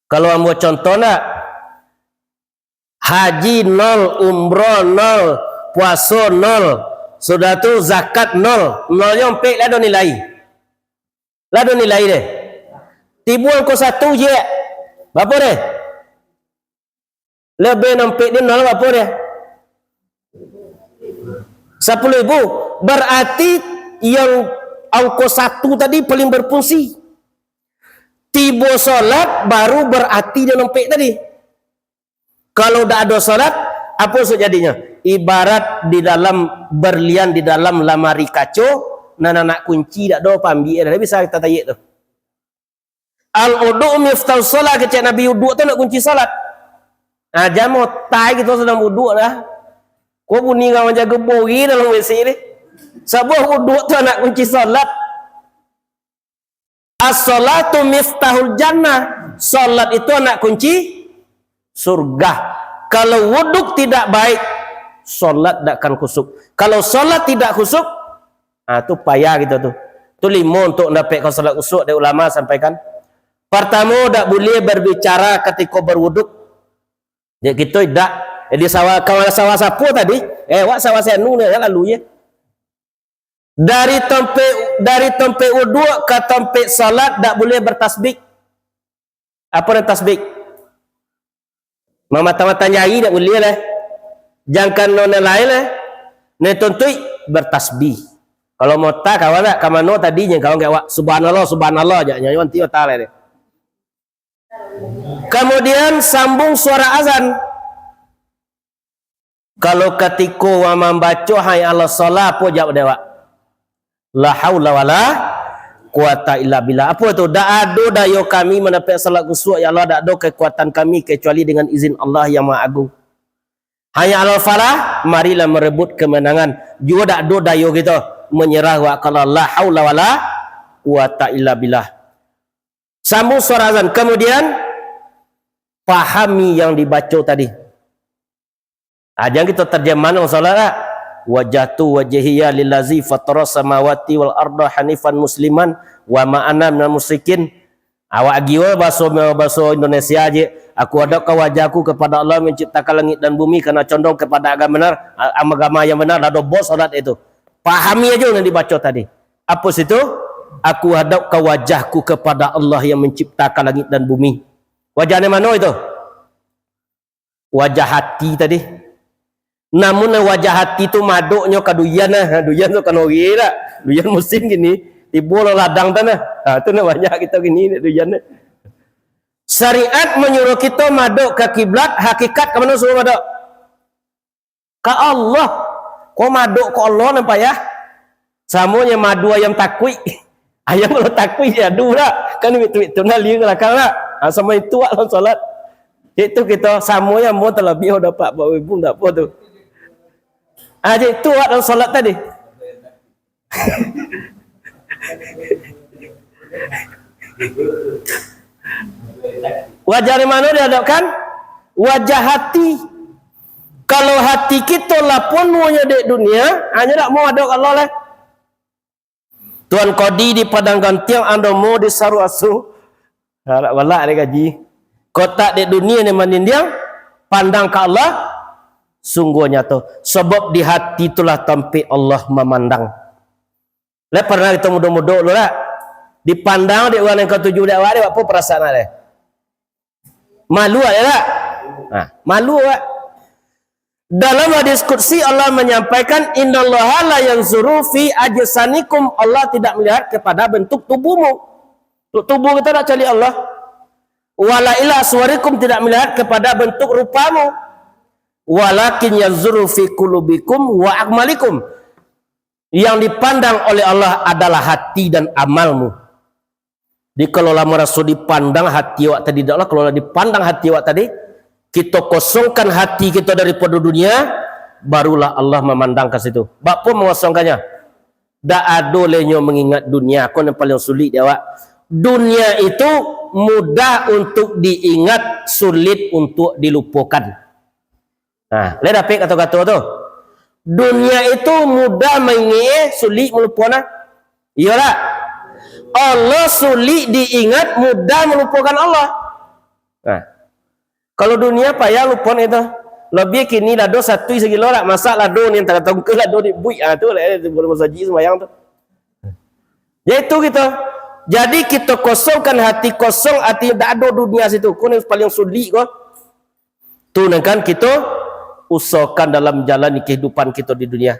Kalau ambo contoh nak, haji nol, umroh nol, puaso nol, sudah tu zakat nol, nolnyo ompek lah ado nilai. Lah ado nilai deh. Tibo angko satu je. Bapo deh? Lebih nampek di nol, bapo deh? Sapuluh ribu. Berarti yang angko satu tadi paling berfungsi. Tibo salat, baru berarti dia nampek tadi. Kalau dak ado salat, apo sok jadinyo? Ibarat di dalam berlian di dalam lamari kaco, nan anak kunci dak ado, paambiak dah, bisa kita tayek tu. "Al-wudu miftahus shalah," kecek Nabi, "wudu tu nak kunci salat." Nah, jam otai kito sadang wudu dah. Ko bunyi ka manjago bori dalam W C ni. Sabuah wudu tu anak kunci salat. "As-shalatu miftahul jannah." Salat itu anak kunci surga. Kalau wudu tidak baik, salat dak akan khusyuk. Kalau salat tidak khusyuk, ah, tu payah kito tu. Tu limo untuk mendapatkan salat khusyuk, dari ulama sampaikan. Pertama, dak boleh berbicara ketika berwuduk. Jadi kito dak, eh, di sawah, kawan sawah sapo tadi? Eh, wak sawah senu ni, lalu ye. Dari tampek, dari tampek wuduk ka tampek salat dak boleh bertasbih. Apo nan tasbih? Mamata-mata nyai dak boleh lah. Jangkan no nan lain lah. Nan tuntuik bertasbih. Kalau mota kawan dak, ka mano tadi nyo kawan gak wak, "Subhanallah, subhanallah," jak nyo nanti mata lah deh. Kamudian, sambung suara azan. Kalau katiko urang mambaco hayya 'alas shalah, apo jawab dek awak? La haula wala quwata illa billah. Apo tu? Dak ado dayo kami mandapek salat khusyuk, ya Allah, dak ado kekuatan kami kecuali dengan izin Allah yang Maha Agung. Hayya 'alal falah, marilah merebut kemenangan. Juo dak ado dayo kito, manyerah awak ka Allah. La haula wala quwata illa billah. Sambung suara azan. Kamudian, pahami yang dibaco tadi. Ah, jan kito tarjemahkan salah lah. Wajjahtu wajhiya lillazi fataras samawati wal arda hanifan musliman wa ma ana minal musyrikin. Awak agiah bahaso, bahaso Indonesia je. Aku hadapkan wajahku kepada Allah menciptakan langit dan bumi karena condong kepada agama benar, agama yang benar, lalu bos salat itu. Pahami aja yang dibaco tadi. Apa situ? Aku hadapkan wajahku kepada Allah yang menciptakan langit dan bumi. Wajahnya mana itu? Wajah hati tadi. Namun wajah hati tu madoknyo ka duyan lah. Duyan tu ka nori lah. Duyan musim kini. Tibo lo ladang tu nah. Ha, tu nah banyak kito kini duyan tu. Syariat manyuruh kito madok ka kiblat, hakikat ka mano suruh madok? Ka Allah. Ko madok ka Allah nan payah. Samonyo madu ayam takuik. Ayam kalau takuik, ya, adu lah. Kan duit-duit tu nah, liang belakang lah. Ha, samo itu awak dalam salat. Itu kito, samonyo ambo talabiah dapat empat ribu, ndak apo tu. Ha, jadi itu awak dalam salat tadi. Wajah di mano dihadapkan? Wajah hati. Kalau hati kito lah ponuahnyo dek dunia, hanyo dak mau hadap ka Allah lah. Tuan Kodi di Padang Gantiang, Andomo di Saruasu. Arak balak dek gaji. Kotak dek dunia ni manindiang, pandang ka Allah, sungguah nyato. Sabab di hati itulah tampek Allah mamandang. Lah pernah kito mudo-mudo dulu lah? Dipandang dek urang nan katuju dek awak, dek awak, apo perasaan awak deh? Malu awak deh lah? Nah, malu awak. Dalam hadis qudsi Allah menyampaikan, "Innallaha la yanzuru fi ajsamikum." Allah tidak melihat kepada bentuk tubuhmu. Bentuk tubuh kita nak cari Allah. "Wala ila suwarikum," tidak melihat kepada bentuk rupamu. "Walakin yanzuru fi qulubikum wa a'malikum." Yang dipandang oleh Allah adalah hati dan amalmu. Jadi, kalau lah maraso dipandang hati awak tadi, dak lah, kalau lah dipandang hati awak tadi, kito kosongkan hati kito daripada dunia, barulah Allah mamandang ka situ. Bak apo mangosongkannyo? Dak ado lai nyo mangingat dunia, ko nan paling sulik di awak. Dunia itu mudah untuk diingat, sulit untuk dilupokan. Nah, lai dapek kato-kato tu. Dunia itu mudah maingat, sulik malupo nah. Iyo dak? Allah sulik diingat, mudah malupokan Allah. Nah, kalau dunia payah lupo itu. Labiah kini lado satu sagilo dak, masak lado ni antaro tongke lado di buik, ah, tu lah, eh, boleh masajik sumbayang tu. Yaitu kito. Jadi kito kosongkan hati, kosong hati, dak ado dunia situ. Ko ni paling sulik ko. Tu nan kan kito usahakan dalam jalani kehidupan kito di dunia.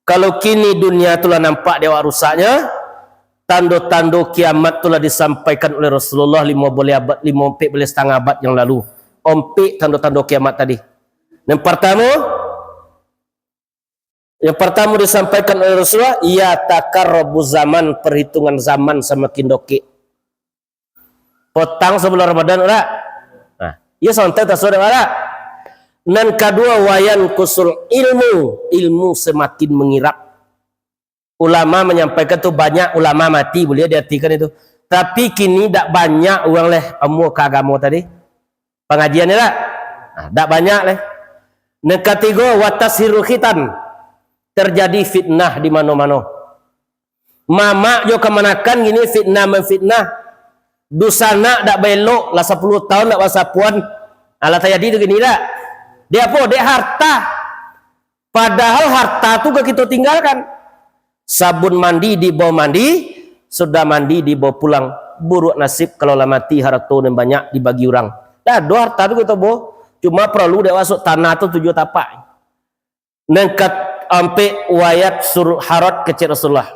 Kalau kini dunia tu lah nampak di awak rusaknyo, tando-tando kiamat tu lah disampaikan oleh Rasulullah limo baleh abad, limo, ampek baleh satangah abad yang lalu. Ampek tando-tando kiamat tadi. Yang partamo, yang partamo disampaikan oleh Rasulullah, "Yataqarrabu zaman," perhitungan zaman samakin dokek. Potang sabulan Ramadan, dak? Nah, iyo santai taso dak, dak? Nan kaduo, "Wayan kusul ilmu," ilmu samakin mangirap. Ulama manyampaikan tu, banyak ulama mati, buliah diartikan itu. Tapi kini dak banyak urang leh amuah ka agamo tadi. Pangajian ni dak? Nah, dak banyak leh. Nan katigo, "Watashirul khitan." Terjadi fitnah di mano-mano. Mamak jo kamanakan kini fitnah mamfitnah. Dunsanak dak baelok, lah sapuluah taun dak basapoan. Alah tajadi tu kini dak? Dek apo? Dek harta. Padahal harta tu ka kito tinggalkan. Sabun mandi dibawa mandi, sudah mandi dibawa pulang. Buruak nasib kalau lah mati, harato nan banyak dibagi urang. Dak ado harta tu kito bawa. Cuma paralu dek masuk tanah tu tujuah tapak. Nan kaampek, "Wayat surut harot," kecek Rasulullah.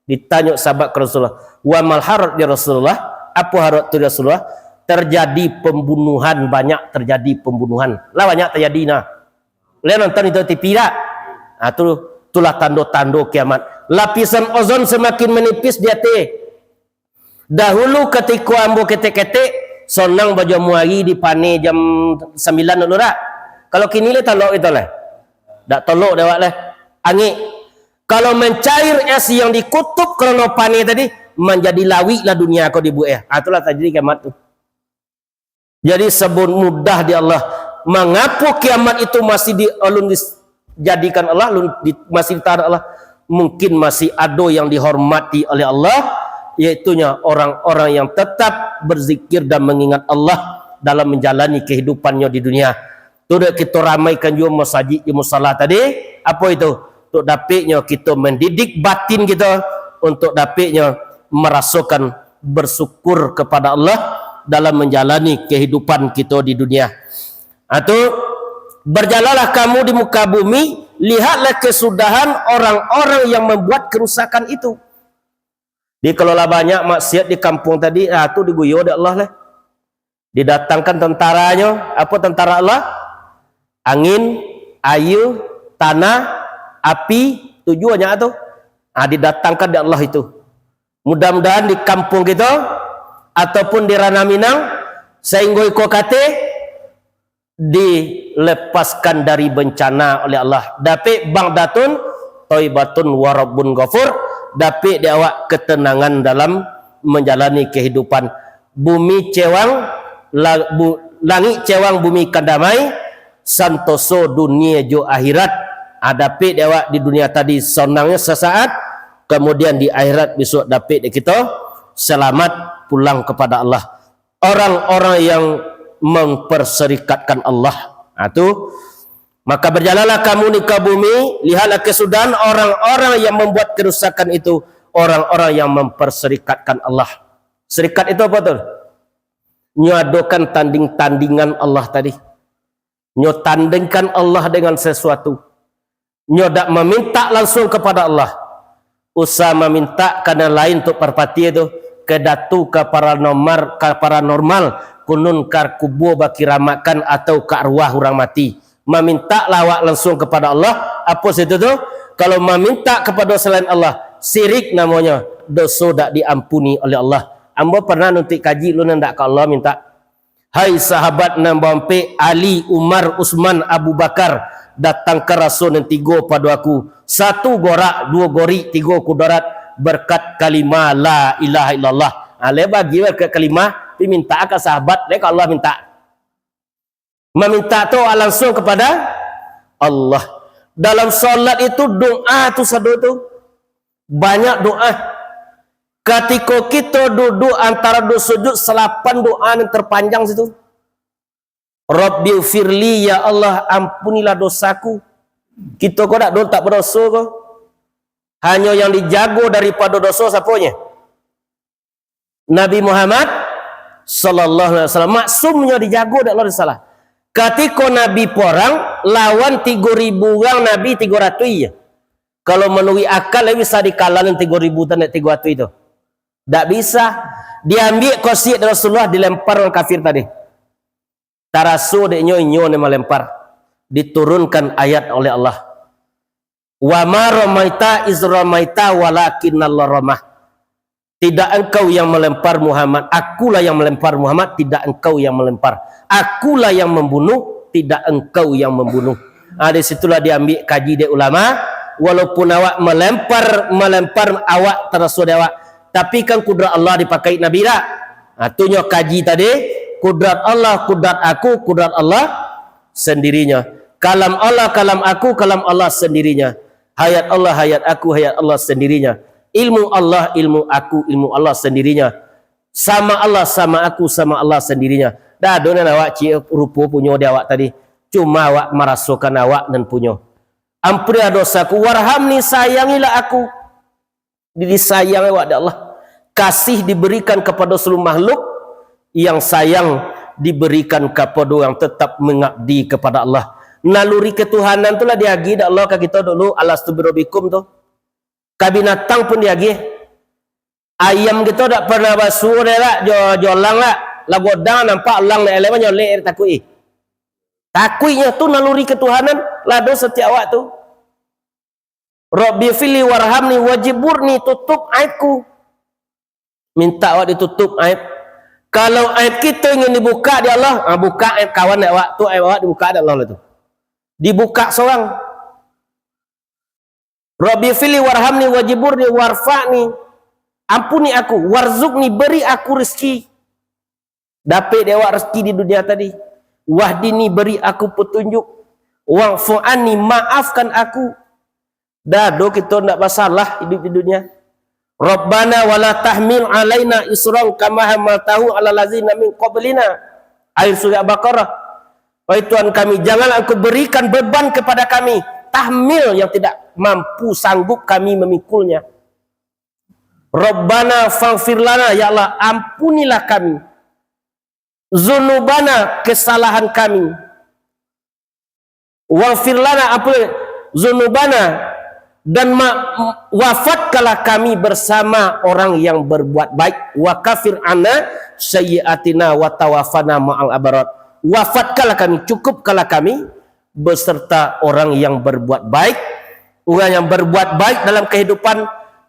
Ditanyo sahabat ka Rasulullah, "Wa mal harot ya Rasulullah?" Apo harot tu ya Rasulullah? terjadi pembunuhan, banyak terjadi pembunuhan. Lah banyak terjadi nah. Lah nonton itu T V dak? Ah, tu, itulah tando-tando kiamat. Lapisan ozon semakin menipis di ateh. Dahulu katiko ambo ketek-ketek, sonang bajamu ari di paneh jam sambilan dulu dak? Kalau kini le talok kito le. Dak talok dek awak le. Angek. Kalau mencair es yang di kutub karano paneh tadi, manjadi lawik lah dunia ko dibuek. Ah, itulah tajadi kiamat tu. Jadi, sabun mudah di Allah. Mangapo kiamat itu masih di, alun dijadikan Allah, alun di, masih ditahan Allah? Mungkin masih ado yang dihormati oleh Allah, yaitunya orang-orang yang tetap berzikir dan mengingat Allah dalam menjalani kehidupannya di dunia. Tu dek kito ramaikan juo masajik di musala tadi. Apo itu? Untuk dapiknyo kito mendidik batin kito, untuk dapiknyo merasokan bersyukur kepada Allah dalam menjalani kehidupan kito di dunia. Atau, "Berjalanlah kamu di muka bumi, lihatlah kesudahan orang-orang yang membuat kerusakan itu." Jadi, kalau lah banyak maksiat di kampung tadi, ah, tu diguyo dek Allah lah. Didatangkan tentaranya. Apa tentara Allah? Angin, aia, tanah, api, tujuannya tu. Ah, didatangkan dek Allah itu. Mudah-mudahan di kampung kito ataupun di Ranah Minang, sainggo iko kateh dilepaskan dari bencana oleh Allah. Dapik bangdatun toibatun warabun ghafur, dapik di awak ketenangan dalam menjalani kehidupan. Bumi cewang, la-, bu-, langik cewang, bumi kan damai, santoso dunia jo akhirat. Ah, dapik di awak di dunia tadi sonangnyo sesaat, kemudian di akhirat besok dapik di kito selamat pulang kepada Allah. Orang-orang yang memperserikatkan Allah. Nah, tu. "Maka berjalanlah kamu di muka bumi, lihatlah kesudahan orang-orang yang membuat kerusakan itu, orang-orang yang memperserikatkan Allah." Serikat itu apa tu? Nyo adokan tanding-tandingan Allah tadi. Nyo tandingkan Allah dengan sesuatu. Nyo dak mamintak langsung kepada Allah. Usah mamintak ka nan lain tu parpati tu, ka datu, ka paranormal, ka paranormal, kunun ka kubua bakiramatkan atau ka arwah urang mati. Mamintaklah awak langsung kepada Allah. Apo situ tu? Kalau mamintak kepada selain Allah, sirik namonyo, doso dak diampuni oleh Allah. Ambo pernah nuntuik kaji lu nan dak ka Allah mintak. "Hai sahabat nan baampek, Ali, Umar, Usman, Abu Bakar, datangkan raso nan tigo pado aku. Satu gorak, duo gorik, tigo kudarat, berkat kalimah la ilaha illallah." Ha, lai bagi berkat kalimah, tapi mintak ka sahabat, lai ka Allah mintak. Mamintak tu langsung kepada Allah. Dalam salat itu doa tu sado tu. Banyak doa. Katiko kito duduak antara duo sujud, salapan doa nan terpanjang situ. "Rabbi firli, ya Allah, ampunilah dosaku." Kito ko dak, dak badoso ko. Hanyo yang dijago daripado doso saponyo? Nabi Muhammad sallallahu alaihi wasallam. Maksumnyo dijago dek Allah dari salah. Katiko Nabi porang lawan tigo ribu urang, Nabi tigo ratuih je. Kalau manuruik akal, lai bisa dikalahin tigo ribu tu dek tigo ratuih tu? Dak bisa. Diambiak kosik dari Rasulullah, dilempar urang kafir tadi. Taraso dek inyo, inyo nan malempar. Diturunkan ayat oleh Allah. "Wa ma ramaita iz ramaita walakinnallah ramah." Tidak engkau yang melempar Muhammad, akulah yang melempar Muhammad, tidak engkau yang melempar. Akulah yang membunuh, tidak engkau yang membunuh. Ah, di situlah diambiak kaji dek ulama, walaupun awak melempar, melempar awak taraso dek awak, tapi kan kudrat Allah dipakai Nabi dak? Ah, tu nyo kaji tadi, kudrat Allah, kudrat aku, kudrat Allah sendirinyo. Kalam Allah, kalam aku, kalam Allah sendirinyo. Hayat Allah, hayat aku, hayat Allah sendirinyo. Ilmu Allah, ilmu aku, ilmu Allah sendirinyo. Sama Allah, sama aku, sama Allah sendirinyo. Dak ado nan awak ciek rupo punyo di awak tadi. Cuma awak marasokan awak nan punyo. "Ampunilah dosaku, warhamni, sayangilah aku." Di-, disayang awak dek Allah. Kasih diberikan kepada seluruh makhluk, yang sayang diberikan kepada yang tetap mengabdi kepada Allah. Naluri ketuhanan tu lah diagih dek Allah ka kito dulu, "Alastu birabbikum" tu. Ka binatang pun diagih. Ayam kito dak pernah basuo dek lah, jo-, jolang lah. Lah godang nampak alang, lah elok nyo lek takuik. Takuiknyo tu naluri ketuhanan, lah doso satiok awak tu. Rabbi fili warhamni wajiburni, tutup aibku. Minta awak ditutup aib. Kalau aib kito ingin dibuka di Allah, ah, buka aib kawan awak, tu aib awak dibuka di Allah lah tu. Dibuka sorang. Rabbi fili warhamni wajiburni warfa'ni. Ampuni aku, warzukni, beri aku rezeki. Dapek dek awak rezeki di dunia tadi. Wahdini, beri aku petunjuk. Wa'fu anni, maafkan aku. Dah do kito ndak basalah iduik di dunia. Rabbana wala tahmil alaina isran kama hamaltahu ala lazina min qablina. Akhir surah Baqarah. Wahai Tuhan kami, janganlah Engkau berikan beban kepada kami, tahmil yang tidak mampu, sanggup kami memikulnya. Rabbana faghfir lana, ya Allah, ampunilah kami. Zunubana, kesalahan kami. Waghfir lana, ampuni, zunubana, dan ma-, wafatkanlah kami bersama orang yang berbuat baik. Wa kafir anna sayyiatina wa tawafana ma'al abrar. Wafatkanlah kami, cukupkanlah kami beserta orang yang berbuat baik. Orang yang berbuat baik dalam kehidupan,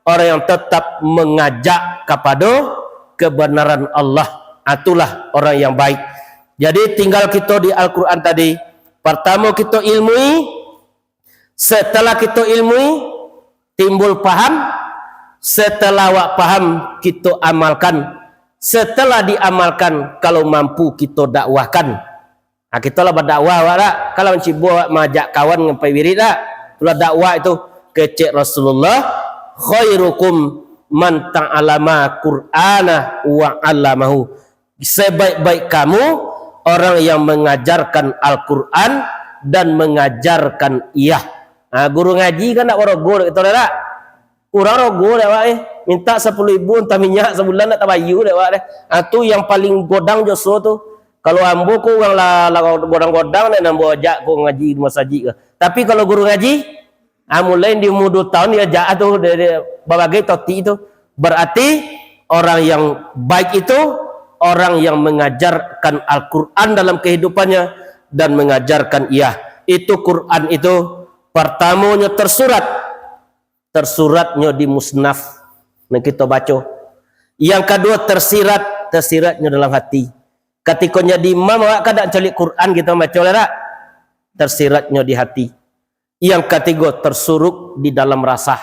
orang yang tetap mengajak kepada kebenaran Allah. Itulah orang yang baik. Jadi, tinggal kito di Al-Quran tadi. Pertama kito ilmui, setelah kito ilmui, timbul paham, setelah awak paham, kito amalkan, setelah diamalkan, kalau mampu, kito dakwahkan. Ha, kito lah badakwah awak dak? Kalau mancibo awak maajak kawan ngampai wirid dak? Itulah dakwah itu. Kecek Rasulullah, "Khairukum man ta'allama Qur'ana wa 'allamahu." Sebaik-baik kamu orang yang mengajarkan Al-Quran dan mengajarkan iyah. Ha, guru ngaji kan dak barogo dek kito dak? Kurang rogo dek awak eh. Minta sapuluah ribu antah minyak sabulan ndak tabayia dek awak deh. Ha, tu yang paling godang joso tu. Kalau ambo ko urang lah, lah godang-godang deh, ambo ajak ko ngaji di masajik ko. Tapi kalau guru ngaji, ha, mulai di umur dua tahun diajak tu, dek, dek babagai totik tu. Berarti orang yang baik itu orang yang mengajarkan Al-Quran dalam kehidupannya dan mengajarkan iyah. Itu Quran itu pertamonyo tersurat, tersuratnyo di musnaf, nan kito baco. Yang kaduo tersirat, tersiratnyo dalam hati. Katiko jadi imam, awak kan dak mancaliak Quran kito baco lah dak? Tersiratnyo di hati. Yang katigo tersuruk di dalam rasa.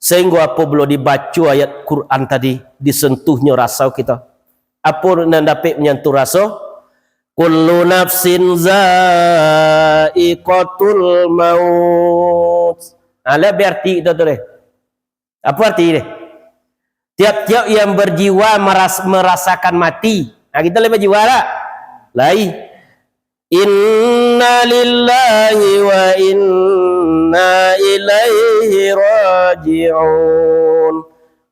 Sehinggo apabilo dibaco ayat Quran tadi, disentuhnyo raso kito. Apo nan dapek manyantuh raso? Kullu nafsin za'iqatul maut. Ha, lah berarti itu tu deh. Apo arti deh? Tiap-tiap yang berjiwa meras-, merasakan mati. Ha, kito lai berjiwa dak? Lai. Inna lillahi wa inna ilaihi raji'un.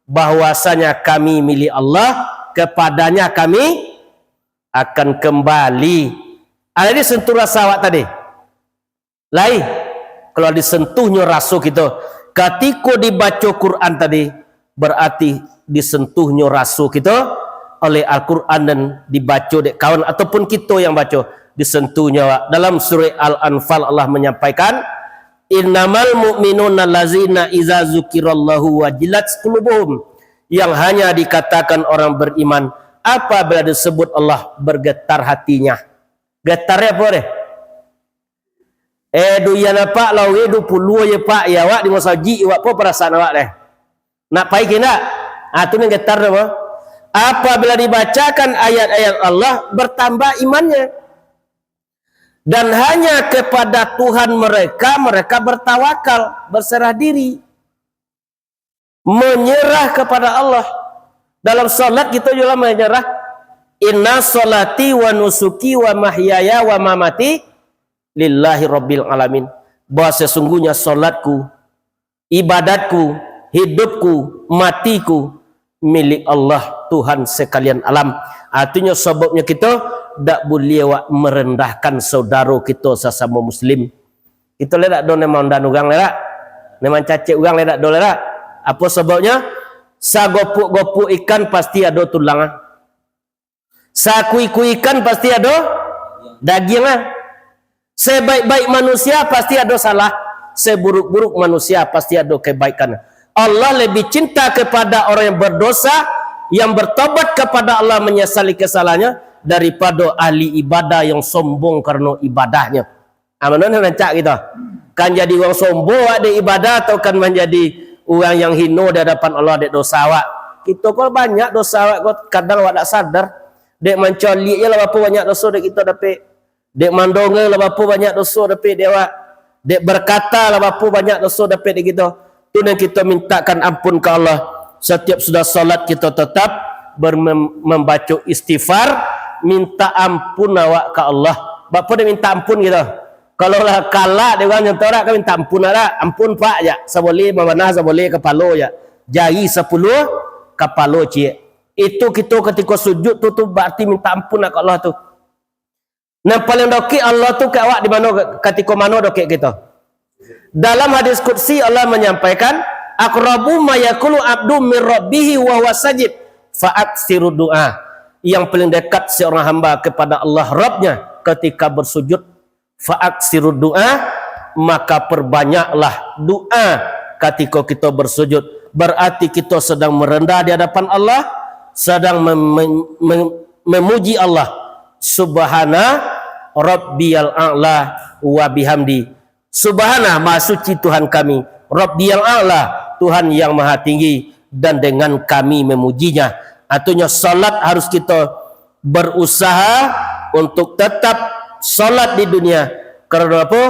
Bahwasanya kami milik Allah, kepadanya kami akan kembali. Ado disentuh raso awak tadi? Lai, kalau disentuhnyo raso kito, katiko dibaco Quran tadi, berarti disentuhnyo raso kito oleh Al-Quran dan dibaco dek kawan ataupun kito yang baco, disentuhnyo awak. Dalam surah Al-Anfal Allah menyampaikan, "Innamal mu'minuna allazina iza zukirallahu wajilat qulubuhum." Yang hanya dikatakan orang beriman apabila disebut Allah bergetar hatinya. Getar apo deh? Eh, duyan apak lah, weh, duo puluah je, Pak. Ya, awak di masajik, awak apo parasaan awak deh? Nak pai ka indak? Ah, tu nan getar tu, apo? Apabila dibacakan ayat-ayat Allah, bertambah imannya. Dan hanya kepada Tuhan mereka, mereka bertawakal, berserah diri. Menyerah kepada Allah. Dalam salat kito juo lah menyerah. "Inna salati wa nusuki wa mahyaya wa mamati lillahi rabbil alamin." Bahwa sesungguhnya salatku, ibadatku, hidupku, matiku milik Allah, Tuhan sekalian alam. Artinyo, sababnyo kito dak buliah awak merendahkan saudaro kito sasamo muslim. Kito lai dak do nan maundan urang lai dak? Nan mancacek urang lai dak do lai dak? Apo sababnyo? Sagopok-gopok ikan pasti ado tulang. Sakui-kui ikan pasti ado dagiang lah. Sebaik-baik manusia pasti ado salah. Seburuk-buruk manusia pasti ado kebaikan. Allah lebih cinta kepada orang yang berdosa, yang bertobat kepada Allah, menyesali kesalahannya, daripada ahli ibadah yang sombong karena ibadahnya. Ah, mano nan rancak kito? Kan jadi urang sombong awak dek ibadah, atau kan manjadi urang yang hino di hadapan Allah dek dosa awak? Kito ko banyak dosa awak ko, kadang awak dak sadar. Dek mancaliak je lah bapo banyak doso dek kito dapek. Dek mandongeng lah bapo banyak doso dapek dek awak. Dek berkata lah bapo banyak doso dapek dek kito. Tu nan kito mintakan ampun ka Allah. Satiap sudah salat kito tetap ber-, mem-, mambaco istighfar, minta ampun awak ka Allah. Bapo dek minta ampun kito? Kalau lah kalah dek urang nyo, tahu dak, kan minta ampun dak? Ampun, Pak, jak. Saboleh mamanah, saboleh kapalo, jak. Jari sapuluah, kapalo ciek. Itu kito katiko sujud tu, tu barati minta ampun ka Allah tu. Nan paling dokek Allah tu ka awak di mano, katiko mano dokek kito? Dalam hadis qudsi Allah manyampaikan, "Aqrabu ma yakunu abdu min rabbihi wa huwa sajid, fa aksiru du'a." Yang paling dekat seorang hamba kepada Allah Rabbnya ketika bersujud, fa aksiru du'a, maka perbanyaklah doa katiko kito bersujud. Berarti kito sedang merendah di hadapan Allah, sedang mem-, mem-, mem-, memuji Allah. Subhana rabbiyal a'la wa bihamdi. Subhana, maha suci Tuhan kami. Rabbiyal a'la, Tuhan yang maha tinggi, dan dengan kami memujinya. Artinya, salat harus kita berusaha untuk tetap salat di dunia. Karena apa?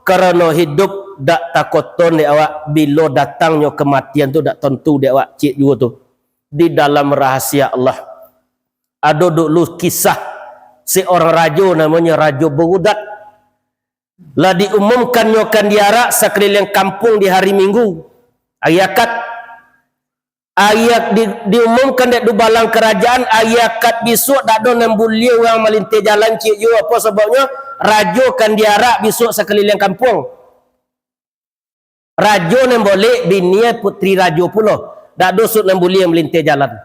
Karena hidup dak takoton dek awak, bilo datangnyo kematian tu dak tentu dek awak, ciek juo tu. Di dalam rahasia Allah. Ado dulu kisah seorang rajo namonyo Rajo Berudat. Lah diumumkannyo kan diarak sakaliliang kampuang di hari Minggu, hari Akad. Hari Ak-, di, diumumkan dek dubalang karajaan, hari Akad bisuak dak ado nan buliah urang malinteh jalan ciek juo. Apo sababnyo? Rajo kan diarak bisuak sakaliliang kampuang. Rajo nan boleh, bini putri rajo pulo. Dak ado suok nan buliah malinteh jalan.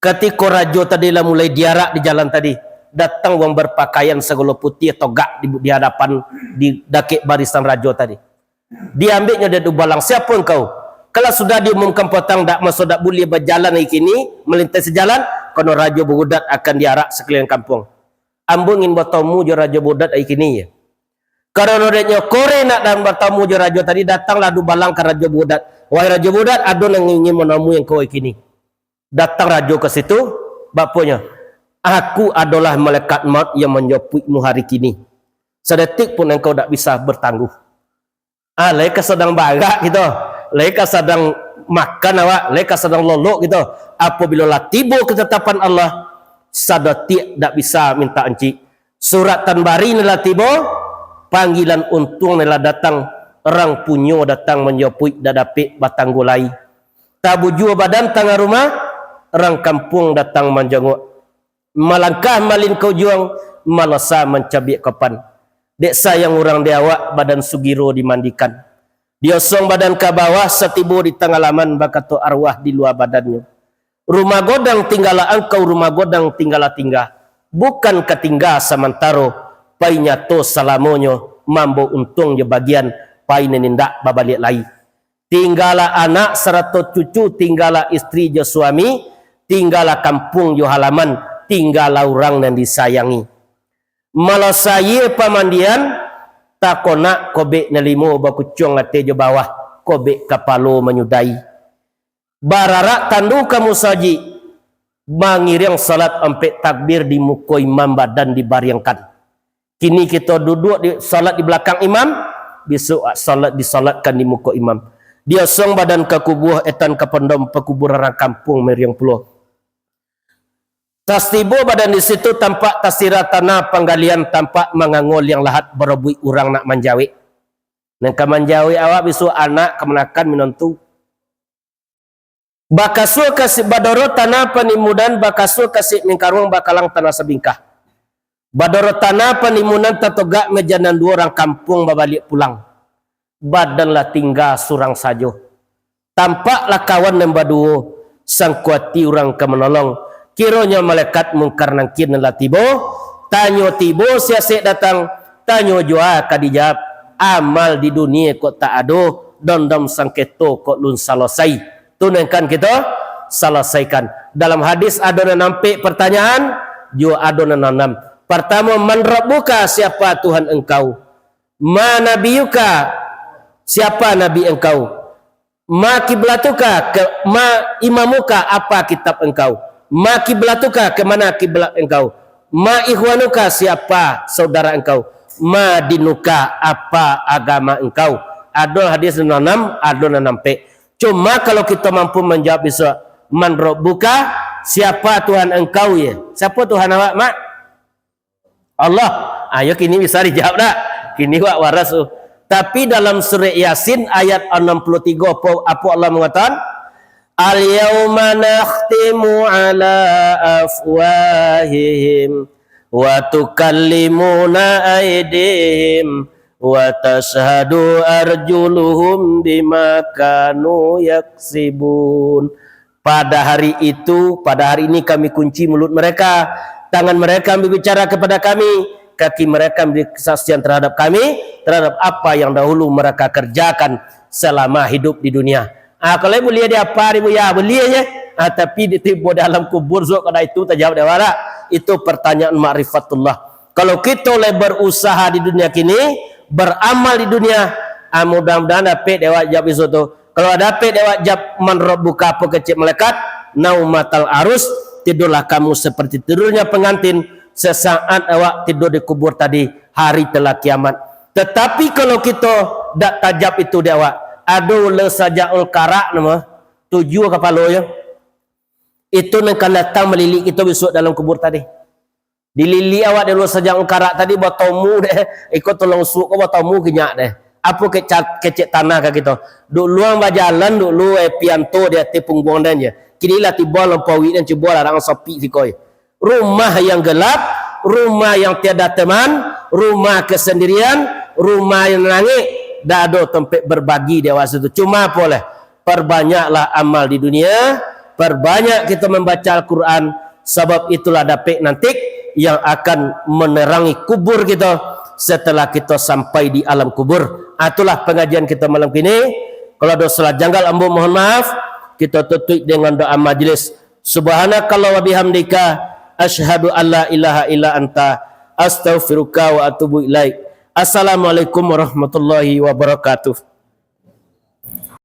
Katiko rajo tadi lah mulai diarak di jalan tadi, datang urang berpakaian sagalo putiah togak di, di hadapan, di dakek barisan rajo tadi. Diambeknyo dek dubalang, "Siapo engkau?" Kalau sudah diumumkan patang dak maso dak buliah bajalan hari kini, malinteh sajalan, kono Rajo Berudat akan diarak sakaliliang kampuang. Ambo ingin batamu jo Rajo Berudat hari kini, ya. Karano dek nyo kore nak dan batamu jo rajo tadi, datanglah dubalang ka Rajo Berudat. "Wahai Rajo Berudat, ado nan ingin manamui engkau hari kini." Datang rajo ka situ, baponyo, "Aku adolah malaikat maut yang manjapuikmu hari kini. Sadetik pun engkau dak bisa bertangguh." Ah, lai ka sadang baarak kito, lai ka sadang makan awak, lai ka sadang lolok kito. Apabilo lah tibo ketetapan Allah, sadetik dak bisa minta ancik. Surat tanbari nan lah tibo, panggilan untuang nan lah datang, rang punyo datang manjapuik dak dapek batanggo lai. Tabujua badan tangah rumah, rang kampuang datang manjongok. Malangkah malin ka ujuang, malasa mancabiak kapan. Dek sayang urang di awak, badan sugiro dimandikan. Diosong badan ka bawah, satibo di tangah laman, bakato arwah di lua badannyo. Rumah godang tinggalah angkau, rumah godang tinggalah tingga. Bukan ka tingga samantaro, pai nyato salamonyo, mambo untuang jo bagian, pai nan indak babaliak lai. Tinggalah anak sarato cucu, tinggalah istri jo suami, tinggalah kampuang jo halaman, tinggalah urang nan disayangi. Malasai pamandian, takonak kobek nan limo bakucuang ateh jo bawah, kobek kapalo manyudahi. Bararak tandu ka musajik, mangiriang salat ampek takbir di muko imam badan dibariangkan. Kini kito duduak di, salat di balakang imam, bisuak salat disalatkan di muko imam. Diosong badan ka kubua, etan ka pondok pakuburan rang kampuang miriang pulo. Tatibo badan di situ, tampak tasirah tanah panggalian, tampak mangango liang lahat barabuik urang nak manjawek. Nan ka manjawek awak bisuak anak, kamanakan, minantu. Bakasua kasik badoro tanah panimunan, bakasua kasik mingkaruang bakalang tanah sabingkah. Badoro tanah panimunan tatogak meja nan duo, rang kampuang babaliak pulang. Badan lah tingga surang sajo. Tampaklah kawan nan baduo, sangko ati urang ka manolong, Kironyo malaikat Mungkar Nangkir nan lah tibo, tanyo tibo siasek datang, tanyo jua ka dijawab. Amal di dunia kok tak ado, dondom sangketo kok lun salasai. Tu nan kan kito salasaikan. Dalam hadis ado nan ampek pertanyaan, juo ado nan anam. Pertamo, "Man rabbuka?" Siapa Tuhan engkau? "Ma nabiyuka?" Siapa nabi engkau? "Ma kiblatuka?" Ke, "ma imamuka?" Apa kitab engkau? "Ma kiblatuka?" Ke mana kiblat engkau? "Ma ikhwanuka?" Siapa saudara engkau? "Ma dinuka?" Apa agama engkau? Ado hadis nan anam, ado nan ampek. Cuma kalau kito mampu manjawab bisuak, "Man rabbuka?" Siapa Tuhan engkau, ye? Siapa Tuhan awak, Mak? Allah. Ayo kini bisa dijawab dak? Kini wak waras tu. Tapi dalam surah Yasin ayat anam puluah tigo, apo, apo Allah mangatakan? "Al-yauma nakhtimu ala afwahihim, wa tukallimuna aidihim, wa tashhadu arjuluhum bima kanu yaksibun." Pada hari itu, pada hari ini Kami kunci mulut mereka, tangan mereka berbicara kepada Kami, kaki mereka memberi kesaksian terhadap Kami, terhadap apa yang dahulu mereka kerjakan selama hidup di dunia. Ah, kalau buliah di apa di buya, buliah je. Ah, tapi di tibo dalam kubur, so kada itu tajawab dek awak. Itu pertanyaan makrifatullah. Kalau kito lai berusaha di dunia kini, beramal di dunia, ah, mudah-mudahan dapek dek awak jawab bisuak tu. Kalau dapek dek awak jawab, "Man rabbuka?" Apo kecek malaikat, "Naumatal arus, tidurlah kamu seperti tidurnya pengantin, sesaat awak tidur di kubur tadi, hari telah kiamat." Tetapi kalau kito dak tajawab itu dek awak, ado ular sajaul karak namo, tujuah kapalo yo. Itu nan kan datang malilik kito bisuak dalam kubur tadi. Dililik awak dek ular sajaul karak tadi, batomu deh. Iko tulang rusuk ko batomu kinyak deh. Apo kecek, kecek tanah ka kito? Duk luang bajalan dulu, eh, pianto di ateh pungguang den je. Kini lah tibo lampau awik den, cubo lah rang sapik siko. Rumah yang gelap, rumah yang tiada teman, rumah kesendirian, rumah yang nangih. Dak ado tampek berbagi di awak situ. Cuma apo leh? Perbanyaklah amal di dunia, perbanyak kita membaca Al-Quran, sabab itulah dapek nanti yang akan menerangi kubur kita setelah kita sampai di alam kubur. Ah, itulah pengajian kita malam kini. Kalau ada salah janggal, ambo mohon maaf. Kita tutup dengan doa majlis. Subhanakallah wa bihamdika, asyhadu an la ilaha illa anta, astaghfiruka wa atubu ilaik. Assalamualaikum warahmatullahi wabarakatuh.